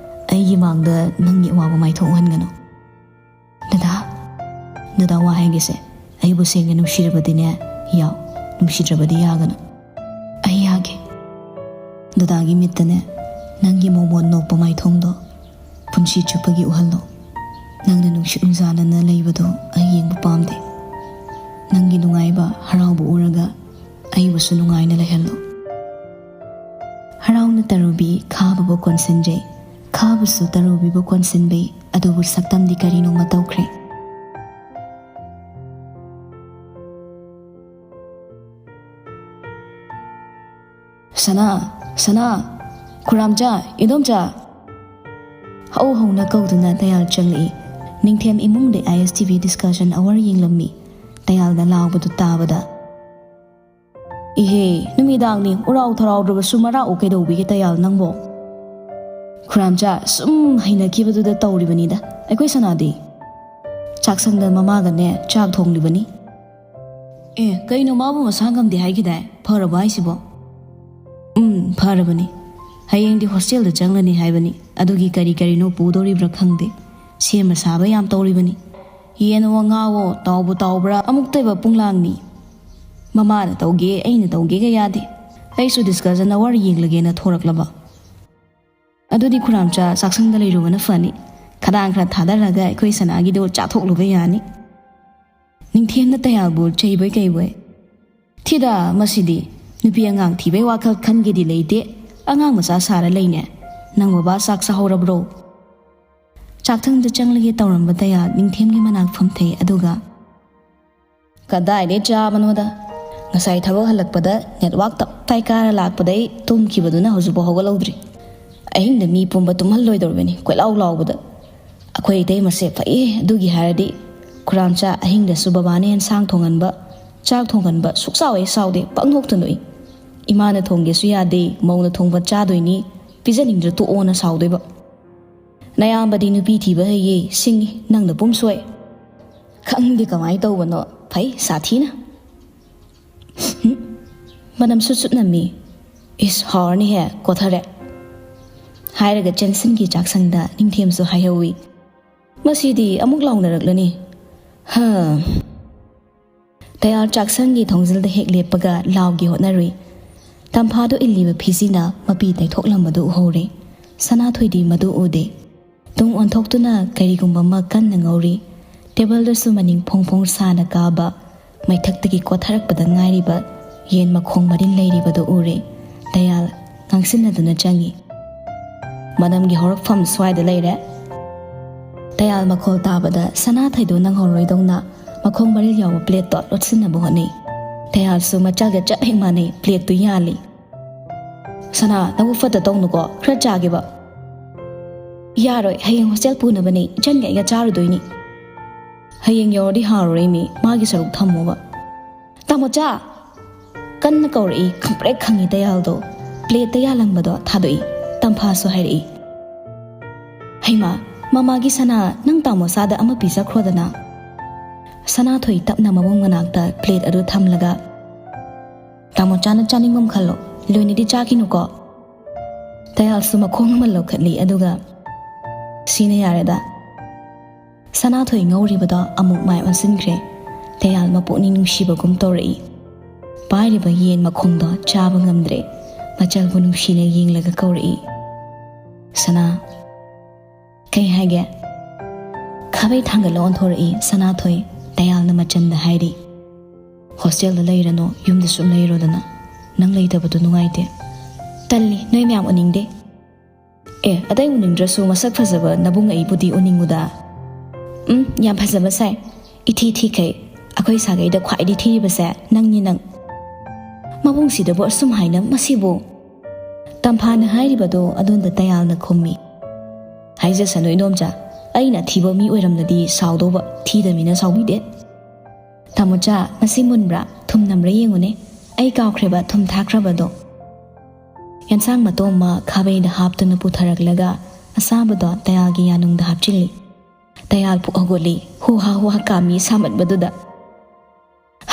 ꯑꯩꯒꯤ ꯃꯥꯡꯗ ꯅꯪꯒꯤ ꯑꯋꯥꯕ ꯃꯥꯏꯊꯣꯛ ꯎꯍꯟꯒꯅꯨ꯫" "ꯗꯗꯥ, ꯗꯗꯥ, ꯋꯥ ꯍꯥꯏꯒꯦꯁꯦ꯫ ꯑꯩꯕꯨ ꯁꯦꯡꯅ ꯅꯨꯡꯁꯤꯔꯕꯗꯤꯅꯦ, ꯌꯥꯎ꯫ ꯅꯨꯡꯁꯤꯗ꯭ꯔꯕꯗꯤ ꯌꯥꯒꯅꯨ꯫" "ꯑꯩ ꯌꯥꯒꯦ꯫" "ꯗꯗꯥꯒꯤ ꯃꯤꯠꯇꯅꯦ, ꯅꯪꯒꯤ ꯃꯣꯃꯣꯟ ꯅꯣꯛꯄ ꯃꯥꯏꯊꯣꯡꯗꯣ ꯄꯨꯟꯁꯤ ꯆꯨꯞꯄꯒꯤ ꯎꯍꯜꯂꯣ꯫ ꯅꯪꯅ ꯅꯨꯡꯁꯤ ꯅꯨꯡꯖꯥꯅꯅ ꯂꯩꯕꯗꯣ ꯑꯩ ꯌꯦꯡꯕ ꯄꯥꯝꯗꯦ꯫ ꯅꯪꯒꯤ ꯅꯨꯡꯉꯥꯏꯕ, ꯍꯔꯥꯎꯕ ꯎꯔꯒ ꯑꯩꯕꯨꯁꯨ ꯅꯨꯡꯉꯥꯏꯅ ꯂꯩꯍꯜꯂꯣ꯫" ꯍꯔꯥꯎꯅ ꯇꯔꯨꯕꯤ ꯈꯥꯕꯕꯨ ꯀꯣꯟꯁꯤꯟꯖꯩ꯫ ꯈꯥꯕꯁꯨ ꯇꯔꯨꯕꯤꯕꯨ ꯀꯣꯟꯁꯤꯟꯕꯤ, ꯑꯗꯨꯕꯨ ꯁꯛꯇꯝꯗꯤ ꯀꯔꯤꯅꯣꯃ ꯇꯧꯈ꯭ꯔꯦ꯫ "ꯁꯅꯥ, ꯁꯅꯥ, ꯈꯨꯔꯥꯝꯆꯥ, ꯏꯗꯣꯝꯆꯥ!" ꯍꯧ ꯍꯧꯅ ꯀꯧꯗꯨꯅ ꯗꯌꯥꯜ ꯆꯪꯂꯛꯏ꯫ ꯅꯤꯡꯊꯦꯝ ꯏꯃꯨꯡꯗ ꯑꯥꯏ ꯑꯦꯁ ꯇꯤ ꯚꯤ ꯗꯤꯁꯀꯁꯟ ꯑꯋꯥꯔ ꯌꯦꯡꯂꯝꯃꯤ꯫ ꯇꯌꯥꯜꯅ ꯂꯥꯎꯕꯗꯨ ꯇꯥꯕꯗ, "ꯏꯍꯦ, ꯅꯨꯃꯤꯗꯥꯡꯅꯤ, ꯎꯔꯥꯎ ꯊꯔꯥꯎꯗ꯭ꯔꯕꯁꯨ ꯃꯔꯥꯛꯎ ꯀꯩꯗꯧꯕꯤꯒꯦ ꯇꯌꯥꯜ ꯅꯪꯕꯣ?" ꯈꯨꯔꯥꯝꯆꯥ ꯁꯨꯝ ꯍꯩꯅꯈꯤꯕꯗꯨꯗ ꯇꯧꯔꯤꯕꯅꯤꯗ꯫ "ꯑꯩꯈꯣꯏ ꯁꯅꯥꯗꯤ?" "ꯆꯥꯛꯁꯪꯗ ꯃꯃꯥꯒꯅꯦ ꯆꯥꯛ ꯊꯣꯡꯂꯤꯕꯅꯤ꯫" "ꯑꯦ, ꯀꯩꯅꯣ, ꯃꯥꯕꯨ ꯃꯁꯥ ꯉꯝꯗꯦ ꯍꯥꯏꯈꯤꯗꯥꯏ? ꯐꯔꯕ ꯍꯥꯏꯁꯤꯕꯣ?" "ꯎꯝ, ꯐꯔꯕꯅꯤ꯫ ꯍꯌꯦꯡꯗꯤ ꯍꯣꯁꯇꯦꯜꯗ ꯆꯪꯂꯅꯤ ꯍꯥꯏꯕꯅꯤ꯫ ꯑꯗꯨꯒꯤ ꯀꯔꯤ ꯀꯔꯤꯅꯣ ꯄꯨꯗꯧꯔꯤꯕ꯭ꯔꯥ ꯈꯪꯗꯦ꯫ ꯁꯦꯝꯕ ꯁꯥꯕ ꯌꯥꯝ ꯇꯧꯔꯤꯕꯅꯤ꯫ ꯌꯦꯟꯋꯣ ꯉꯥꯋꯣ, ꯇꯥꯎꯕꯨ ꯇꯥꯎꯕ꯭ꯔꯥ, ꯑꯃꯨꯛꯇꯣꯏꯕ ꯄꯨꯡꯂꯥꯡꯅꯤ꯫ ꯃꯃꯥꯅ ꯇꯧꯒꯦ, ꯑꯩꯅ ꯇꯧꯒꯦꯒ ꯌꯥꯗꯦ꯫ ꯑꯩꯁꯨ ꯗꯤꯁꯀꯁꯟ ꯑꯋꯥꯔ ꯌꯦꯡꯂꯒꯦꯅ ꯊꯣꯔꯛꯂꯕ꯫" "ꯑꯗꯨꯗꯤ ꯈꯨꯔꯥꯝꯆꯥ ꯆꯥꯛꯁꯪꯗ ꯂꯩꯔꯨꯕꯅ ꯐꯅꯤ꯫ ꯈꯗꯥꯡ ꯈꯔ ꯊꯥꯗꯔꯒ ꯑꯩꯈꯣꯏ ꯁꯅꯥꯒꯤꯗꯣ ꯆꯥꯊꯣꯛꯂꯨꯕ ꯌꯥꯅꯤ꯫" ꯅꯤꯡꯊꯦꯝꯅ ꯇꯌꯥꯜꯕꯨ ꯆꯩꯕꯣꯏ ꯀꯩꯕꯣꯏ꯫ "ꯊꯤꯗ, ꯃꯁꯤꯗꯤ ꯅꯨꯄꯤ ꯑꯉꯥꯡ ꯊꯤꯕꯩ ꯋꯥꯈꯜ ꯈꯟꯒꯦꯗꯤ ꯂꯩꯇꯦ꯫ ꯑꯉꯥꯡ ꯃꯆꯥ ꯁꯥꯔ ꯂꯩꯅꯦ꯫ ꯅꯪ ꯕꯕꯥ ꯆꯥꯛ ꯆꯥꯍꯧꯔꯕ꯭ꯔꯣ?" ꯆꯥꯛꯊꯪꯗ ꯆꯪꯂꯒꯦ ꯇꯧꯔꯝꯕ ꯇꯌꯥꯜ ꯅꯤꯡꯊꯦꯝꯒꯤ ꯃꯅꯥꯛ ꯐꯝꯊꯩ, ꯑꯗꯨꯒ, "ꯀꯗꯥꯏꯗꯩ ꯆꯥꯕꯅꯣꯗ? ꯉꯁꯥꯏ ꯊꯕꯛ ꯍꯜꯂꯛꯄꯗ ꯅꯦꯠꯋꯥꯛ ꯇꯞ ꯇꯥꯏ ꯀꯥꯔ ꯂꯥꯛꯄꯗꯩ ꯇꯨꯝꯈꯤꯕꯗꯨꯅ ꯍꯧꯖꯤꯛꯐꯥꯎ ꯍꯧꯒꯠꯍꯧꯗ꯭ꯔꯤ꯫ ꯑꯍꯤꯡꯗ ꯃꯤ ꯄꯨꯝꯕ ꯇꯨꯝꯍꯜꯂꯣꯏꯗꯧꯔꯤꯕꯅꯤ ꯀꯣꯏꯂꯥꯎ ꯂꯥꯎꯕꯗ꯫ ꯑꯩꯈꯣꯏ ꯏꯇꯩꯃꯁꯦ ꯐꯩꯌꯦ, ꯑꯗꯨꯒꯤ ꯍꯥꯏꯔꯗꯤ꯫ ꯈꯨꯔꯥꯝꯆꯥ ꯑꯍꯤꯡꯗꯁꯨ ꯕꯕꯥꯅ ꯑꯦꯟꯁꯥꯡ ꯊꯣꯡꯍꯟꯕ, ꯆꯥꯛ ꯊꯣꯡꯍꯟꯕ ꯁꯨꯛꯆꯥꯎ ꯍꯦꯛ ꯁꯥꯎꯗꯦ, ꯄꯪꯅꯣꯛꯇ ꯅꯣꯛꯏ꯫ ꯏꯃꯥꯅ ꯊꯣꯡꯒꯦꯁꯨ ꯌꯥꯗꯦ, ꯃꯧꯅ ꯊꯣꯡꯕ ꯆꯥꯗꯣꯏꯅꯤ, ꯄꯤꯖꯅꯤꯡꯗ꯭ꯔ ꯇꯣꯛꯑꯣꯅ ꯁꯥꯎꯗꯣꯏꯕ꯫ ꯅꯌꯥꯝꯕꯗꯤ ꯅꯨꯄꯤ ꯊꯤꯕ ꯍꯩꯌꯦ, ꯁꯤꯡꯉꯤ, ꯅꯪꯅ ꯄꯨꯝ ꯁꯣꯏ꯫ ꯈꯪꯗꯦ ꯀꯃꯥꯏꯅ ꯇꯧꯕꯅꯣ, ꯐꯩ ꯁꯥꯊꯤꯅ꯫ ꯃꯅꯝꯁꯨ ꯁꯨꯠ ꯅꯝꯃꯤ꯫ ꯏꯁ, ꯍꯥꯎꯔꯅꯤꯍꯦ, ꯀꯣꯊꯔꯦ꯫" ꯍꯥꯏꯔꯒ ꯆꯦꯟꯁꯤꯟꯈꯤ ꯆꯥꯛꯁꯪꯗ꯫ ꯅꯤꯡꯊꯦꯝꯁꯨ ꯍꯥꯏꯍꯧꯋꯤ, "ꯃꯁꯤꯗꯤ ꯑꯃꯨꯛ ꯂꯥꯎꯅꯔꯛꯂꯅꯤ꯫ ꯍ꯫" ꯇꯌꯥꯜ ꯆꯥꯛꯁꯪꯒꯤ ꯊꯣꯡꯖꯤꯜꯗ ꯍꯦꯛ ꯂꯦꯞꯄꯒ ꯂꯥꯎꯒꯦ ꯍꯣꯠꯅꯔꯨꯏ꯫ ꯇꯝꯐꯥꯗꯨ ꯏꯜꯂꯤꯕ ꯐꯤꯖꯤꯅ ꯃꯄꯤ ꯇꯩꯊꯣꯛꯂꯝꯕꯗꯨ ꯎꯍꯧꯔꯦ꯫ ꯁꯅꯥꯊꯣꯏꯗꯤ ꯃꯗꯨ ꯎꯗꯦ꯫ ꯇꯨꯡ ꯑꯣꯟꯊꯣꯛꯇꯨꯅ ꯀꯔꯤꯒꯨꯝꯕ ꯑꯃ ꯀꯟꯅ ꯉꯧꯔꯤ꯫ ꯇꯦꯕꯜꯗꯁꯨ ꯃꯅꯤꯡ ꯐꯣꯡ ꯐꯣꯡ ꯁꯥꯅ ꯀꯥꯕ, ꯃꯩꯊꯛꯇꯒꯤ ꯀꯣꯊꯔꯛꯄꯗ ꯉꯥꯏꯔꯤꯕ ꯌꯦꯟ ꯃꯈꯣꯡ ꯃꯔꯤꯟ ꯂꯩꯔꯤꯕꯗꯨ ꯎꯔꯦ꯫ ꯇꯌꯥꯜ ꯉꯥꯡꯁꯤꯟꯅꯗꯨꯅ ꯆꯪꯉꯤ꯫ "ꯃꯅꯝꯒꯤ ꯍꯧꯔꯛꯐꯝ ꯁ꯭ꯋꯥꯏꯗ ꯂꯩꯔꯦ꯫" ꯇꯌꯥꯜ ꯃꯈꯣꯜ ꯇꯥꯕꯗ ꯁꯅꯥꯊꯣꯏꯗꯣ ꯅꯪꯍꯧꯔꯣꯏꯗꯧꯅ ꯃꯈꯣꯡ ꯃꯔꯤꯜ ꯌꯥꯎꯕ ꯄ꯭ꯂꯦꯠꯇꯣ ꯂꯣꯠꯁꯤꯟꯅꯕ ꯍꯣꯠꯅꯩ꯫ ꯇꯌꯥꯜꯁꯨ ꯃꯆꯥꯒ ꯆꯞ ꯍꯦꯛ ꯃꯥꯟꯅꯩ, ꯄ꯭ꯂꯦꯠꯇꯨ ꯌꯥꯜꯂꯤ꯫ "ꯁꯅꯥ, ꯅꯕꯨꯛ ꯐꯠꯇ ꯇꯧꯅꯨꯀꯣ, ꯈꯔ ꯆꯥꯒꯦꯕ꯫" "ꯌꯥꯔꯣꯏ, ꯍꯌꯦꯡ ꯍꯣꯁꯇꯦꯜ ꯄꯨꯅꯕꯅꯦ, ꯏꯆꯟꯒ ꯑꯩꯒ ꯆꯥꯔꯨꯗꯣꯏꯅꯤ꯫ ꯍꯌꯦꯡ ꯌꯧꯔꯗꯤ ꯍꯥꯎꯔꯔꯣꯏ ꯃꯤ, ꯃꯥꯒꯤ ꯁꯔꯨꯛ ꯊꯝꯃꯣꯕ꯫ ꯇꯥꯃꯣꯆꯥ!" ꯀꯟꯅ ꯀꯧꯔꯛꯏ, ꯈꯪꯄ꯭ꯔꯦꯛ ꯈꯪꯉꯤ ꯇꯌꯥꯜꯗꯣ꯫ ꯄ꯭ꯂꯦꯠꯇ ꯌꯥꯜꯂꯝꯕꯗꯣ ꯊꯥꯗꯣꯛꯏ꯫ ꯇꯝꯐꯥꯁꯨ ꯍꯥꯏꯔꯛꯏ, "ꯍꯩꯃꯥ, ꯃꯃꯥꯒꯤ ꯁꯅꯥ, ꯅꯪ ꯇꯥꯃꯣꯆꯥꯗ ꯑꯃ ꯄꯤꯖꯈ꯭ꯔꯣꯗꯅ꯫" ꯁꯅꯥꯊꯣꯏ ꯇꯞꯅ ꯃꯕꯨꯡ ꯃꯅꯥꯛꯇ ꯄ꯭ꯂꯦꯠ ꯑꯗꯨ ꯊꯝꯂꯒ, "ꯇꯥꯃꯣꯆꯥꯅ ꯆꯥꯅꯤꯡꯕꯝ ꯈꯜꯂꯣ, ꯂꯣꯏꯅꯗꯤ ꯆꯥꯈꯤꯅꯨꯀꯣ꯫" ꯇꯌꯥꯜꯁꯨ ꯃꯈꯣꯡ ꯑꯃ ꯂꯧꯈꯠꯂꯤ, ꯑꯗꯨꯒ "ꯁꯤꯅ ꯌꯥꯔꯦꯗ꯫" ꯁꯅꯥꯊꯣꯏ ꯉꯧꯔꯤꯕꯗꯣ ꯑꯃꯨꯛ ꯃꯥꯏ ꯑꯣꯟꯁꯤꯟꯈ꯭ꯔꯦ꯫ ꯇꯌꯥꯜ ꯃꯄꯨꯛꯅꯤꯡ ꯅꯨꯡꯁꯤꯕꯒꯨꯝ ꯇꯧꯔꯛꯏ꯫ ꯄꯥꯏꯔꯤꯕ ꯌꯦꯟ ꯃꯈꯣꯡꯗꯣ ꯆꯥꯕ ꯉꯝꯗ꯭ꯔꯦ꯫ ꯃꯆꯜꯕꯨ ꯅꯨꯡꯁꯤꯅ ꯌꯦꯡꯂꯒ ꯀꯧꯔꯛꯏ, "ꯁꯅꯥ꯫" "ꯀꯩ ꯍꯥꯏꯒꯦ?" ꯈꯥꯕꯩ ꯊꯥꯡꯒꯠꯂ ꯑꯣꯟꯊꯣꯔꯛꯏ ꯁꯅꯥꯊꯣꯏ꯫ ꯇꯌꯥꯜꯅ ꯃꯆꯟꯗ ꯍꯥꯏꯔꯤ, "ꯍꯣꯁꯇꯦꯜꯗ ꯂꯩꯔꯅꯣ, ꯌꯨꯝꯗ ꯁꯨꯝ ꯂꯩꯔꯣꯗꯅ꯫ ꯅꯪ ꯂꯩꯇꯕꯗꯣ ꯅꯨꯡꯉꯥꯏꯇꯦ꯫" "ꯇꯜꯂꯤ, ꯅꯣꯏ ꯃꯌꯥꯝ ꯎꯅꯤꯡꯗꯦ꯫" "ꯑꯦ, ꯑꯇꯩ ꯎꯅꯤꯡꯗ꯭ꯔꯁꯨ ꯃꯁꯛ ꯐꯖꯕ ꯅꯕꯨꯡ ꯑꯩꯕꯨꯗꯤ ꯎꯅꯤꯡꯉꯨꯗ꯫" "ꯎꯝ, ꯌꯥꯝ ꯐꯖꯕ ꯁꯥꯏ꯫ ꯏꯊꯤ ꯊꯤꯈꯩ꯫ ꯑꯩꯈꯣꯏ ꯁꯥꯒꯩꯗ ꯈ꯭ꯋꯥꯏꯗꯒꯤ ꯊꯤꯔꯤꯕꯁꯦ ꯅꯪꯅꯤ ꯅꯪ꯫" ꯃꯕꯨꯡꯁꯤꯗꯕꯨ ꯑꯁꯨꯝ ꯍꯥꯏꯅ ꯃꯁꯤꯕꯨ꯫ ꯇꯝꯐꯥꯅ ꯍꯥꯏꯔꯤꯕꯗꯣ ꯑꯗꯣꯝꯗ ꯇꯌꯥꯜꯅ ꯈꯨꯝꯃꯤ, "ꯍꯥꯏꯖꯁꯅꯨ ꯏꯗꯣꯝꯆꯥ, ꯑꯩꯅ ꯑꯊꯤꯕ ꯃꯤ ꯑꯣꯏꯔꯝꯂꯗꯤ ꯁꯥꯎꯗꯧꯕ, ꯊꯤꯗꯃꯤꯅ ꯁꯥꯎꯕꯤꯗꯦ꯫" "ꯇꯥꯃꯣꯆꯥ, ꯃꯁꯤ ꯃꯨꯟꯕ꯭ꯔꯥ? ꯊꯨꯝ ꯅꯝꯕ꯭ꯔꯥ ꯌꯦꯡꯉꯨꯅꯦ꯫ ꯑꯩ ꯀꯥꯎꯈ꯭ꯔꯦꯕ ꯊꯨꯝ ꯊꯥꯛꯈ꯭ꯔꯕꯗꯣ꯫" ꯌꯦꯟꯁꯥꯡ ꯃꯇꯣꯝ ꯑꯃ ꯈꯥꯕꯩꯗ ꯍꯥꯞꯇꯨꯅ ꯄꯨꯊꯔꯛꯂꯒ ꯑꯁꯥꯕꯗꯣ ꯇꯌꯥꯜꯒꯤ ꯌꯥꯅꯨꯡꯗ ꯍꯥꯞꯆꯤꯜꯂꯤ꯫ ꯇꯌꯥꯜ ꯄꯨꯛ ꯍꯧꯒꯠꯂꯤ, ꯍꯨ ꯍꯥ ꯍꯨ ꯍꯥ ꯀꯥꯝꯃꯤ ꯁꯥꯃꯟꯕꯗꯨꯗ꯫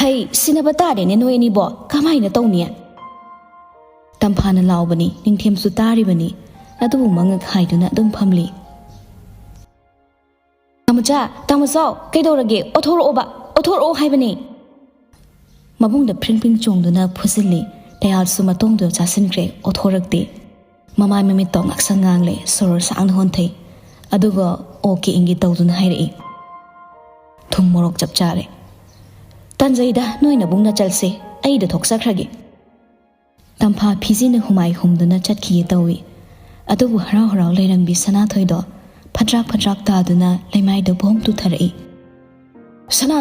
"ꯍꯩ, ꯁꯤꯟꯅꯕ ꯇꯥꯔꯦꯅꯦ ꯅꯣꯏ ꯑꯅꯤꯕꯣ, ꯀꯃꯥꯏꯅ ꯇꯧꯅꯤ?" ꯇꯝꯐꯥꯅ ꯂꯥꯎꯕꯅꯤ, ꯅꯤꯡꯊꯦꯝꯁꯨ ꯇꯥꯔꯤꯕꯅꯤ, ꯑꯗꯨꯕꯨ ꯃꯉꯛ ꯍꯥꯏꯗꯨꯅ ꯑꯗꯨꯝ ꯐꯝꯂꯤ꯫ "ꯇꯥꯃꯣꯆꯥ, ꯇꯥꯃꯣꯆꯥꯎ, ꯀꯩꯗꯧꯔꯒꯦ? ꯑꯣꯊꯣꯔꯛꯑꯣꯕ, ꯑꯣꯊꯣꯔꯛꯑꯣ ꯍꯥꯏꯕꯅꯦ!" ꯃꯕꯨꯡꯗ ꯐ꯭ꯔꯤꯡ ꯐ꯭ꯔꯤꯡ ꯆꯣꯡꯗꯨꯅ ꯐꯨꯖꯤꯜꯂꯤ꯫ ꯇꯌꯥꯜꯁꯨ ꯃꯇꯣꯡꯗꯣ ꯆꯥꯁꯤꯟꯈ꯭ꯔꯦ, ꯑꯣꯊꯣꯔꯛꯇꯦ꯫ ꯃꯃꯥꯏ ꯃꯃꯤꯠꯇꯣ ꯉꯥꯛꯁꯪ ꯉꯥꯡꯂꯦ, ꯁꯣꯔ ꯁꯥꯡꯅ ꯍꯣꯟꯊꯩ꯫ ꯑꯗꯨꯒ ꯑꯣꯀꯦ ꯏꯪꯒꯤꯠ ꯇꯧꯗꯨꯅ ꯍꯥꯏꯔꯛꯏ, "ꯊꯨꯝ ꯃꯣꯔꯣꯛ ꯆꯞ ꯆꯥꯔꯦ꯫" "ꯇꯟꯖꯩꯗ, ꯅꯣꯏ ꯅꯕꯨꯡꯅ ꯆꯠꯁꯦ, ꯑꯩꯗ ꯊꯣꯛꯆꯈ꯭ꯔꯒꯦ꯫" ꯇꯝꯐꯥ ꯐꯤꯖꯤꯅ ꯍꯨꯃꯥꯏ ꯍꯨꯝꯗꯨꯅ ꯆꯠꯈꯤꯒꯦ ꯇꯧꯏ꯫ ꯑꯗꯨꯕꯨ ꯍꯔꯥꯎ ꯍꯔꯥꯎ ꯂꯩꯔꯝꯕꯤ ꯁꯅꯥꯊꯣꯏꯗꯣ ꯐꯗ꯭ꯔꯥꯛ ꯐꯗ꯭ꯔꯥꯛ ꯇꯥꯗꯨꯅ ꯂꯩꯃꯥꯏꯗ ꯕꯣꯝ ꯇꯨꯊꯔꯛꯏ꯫ "ꯁꯅꯥ!"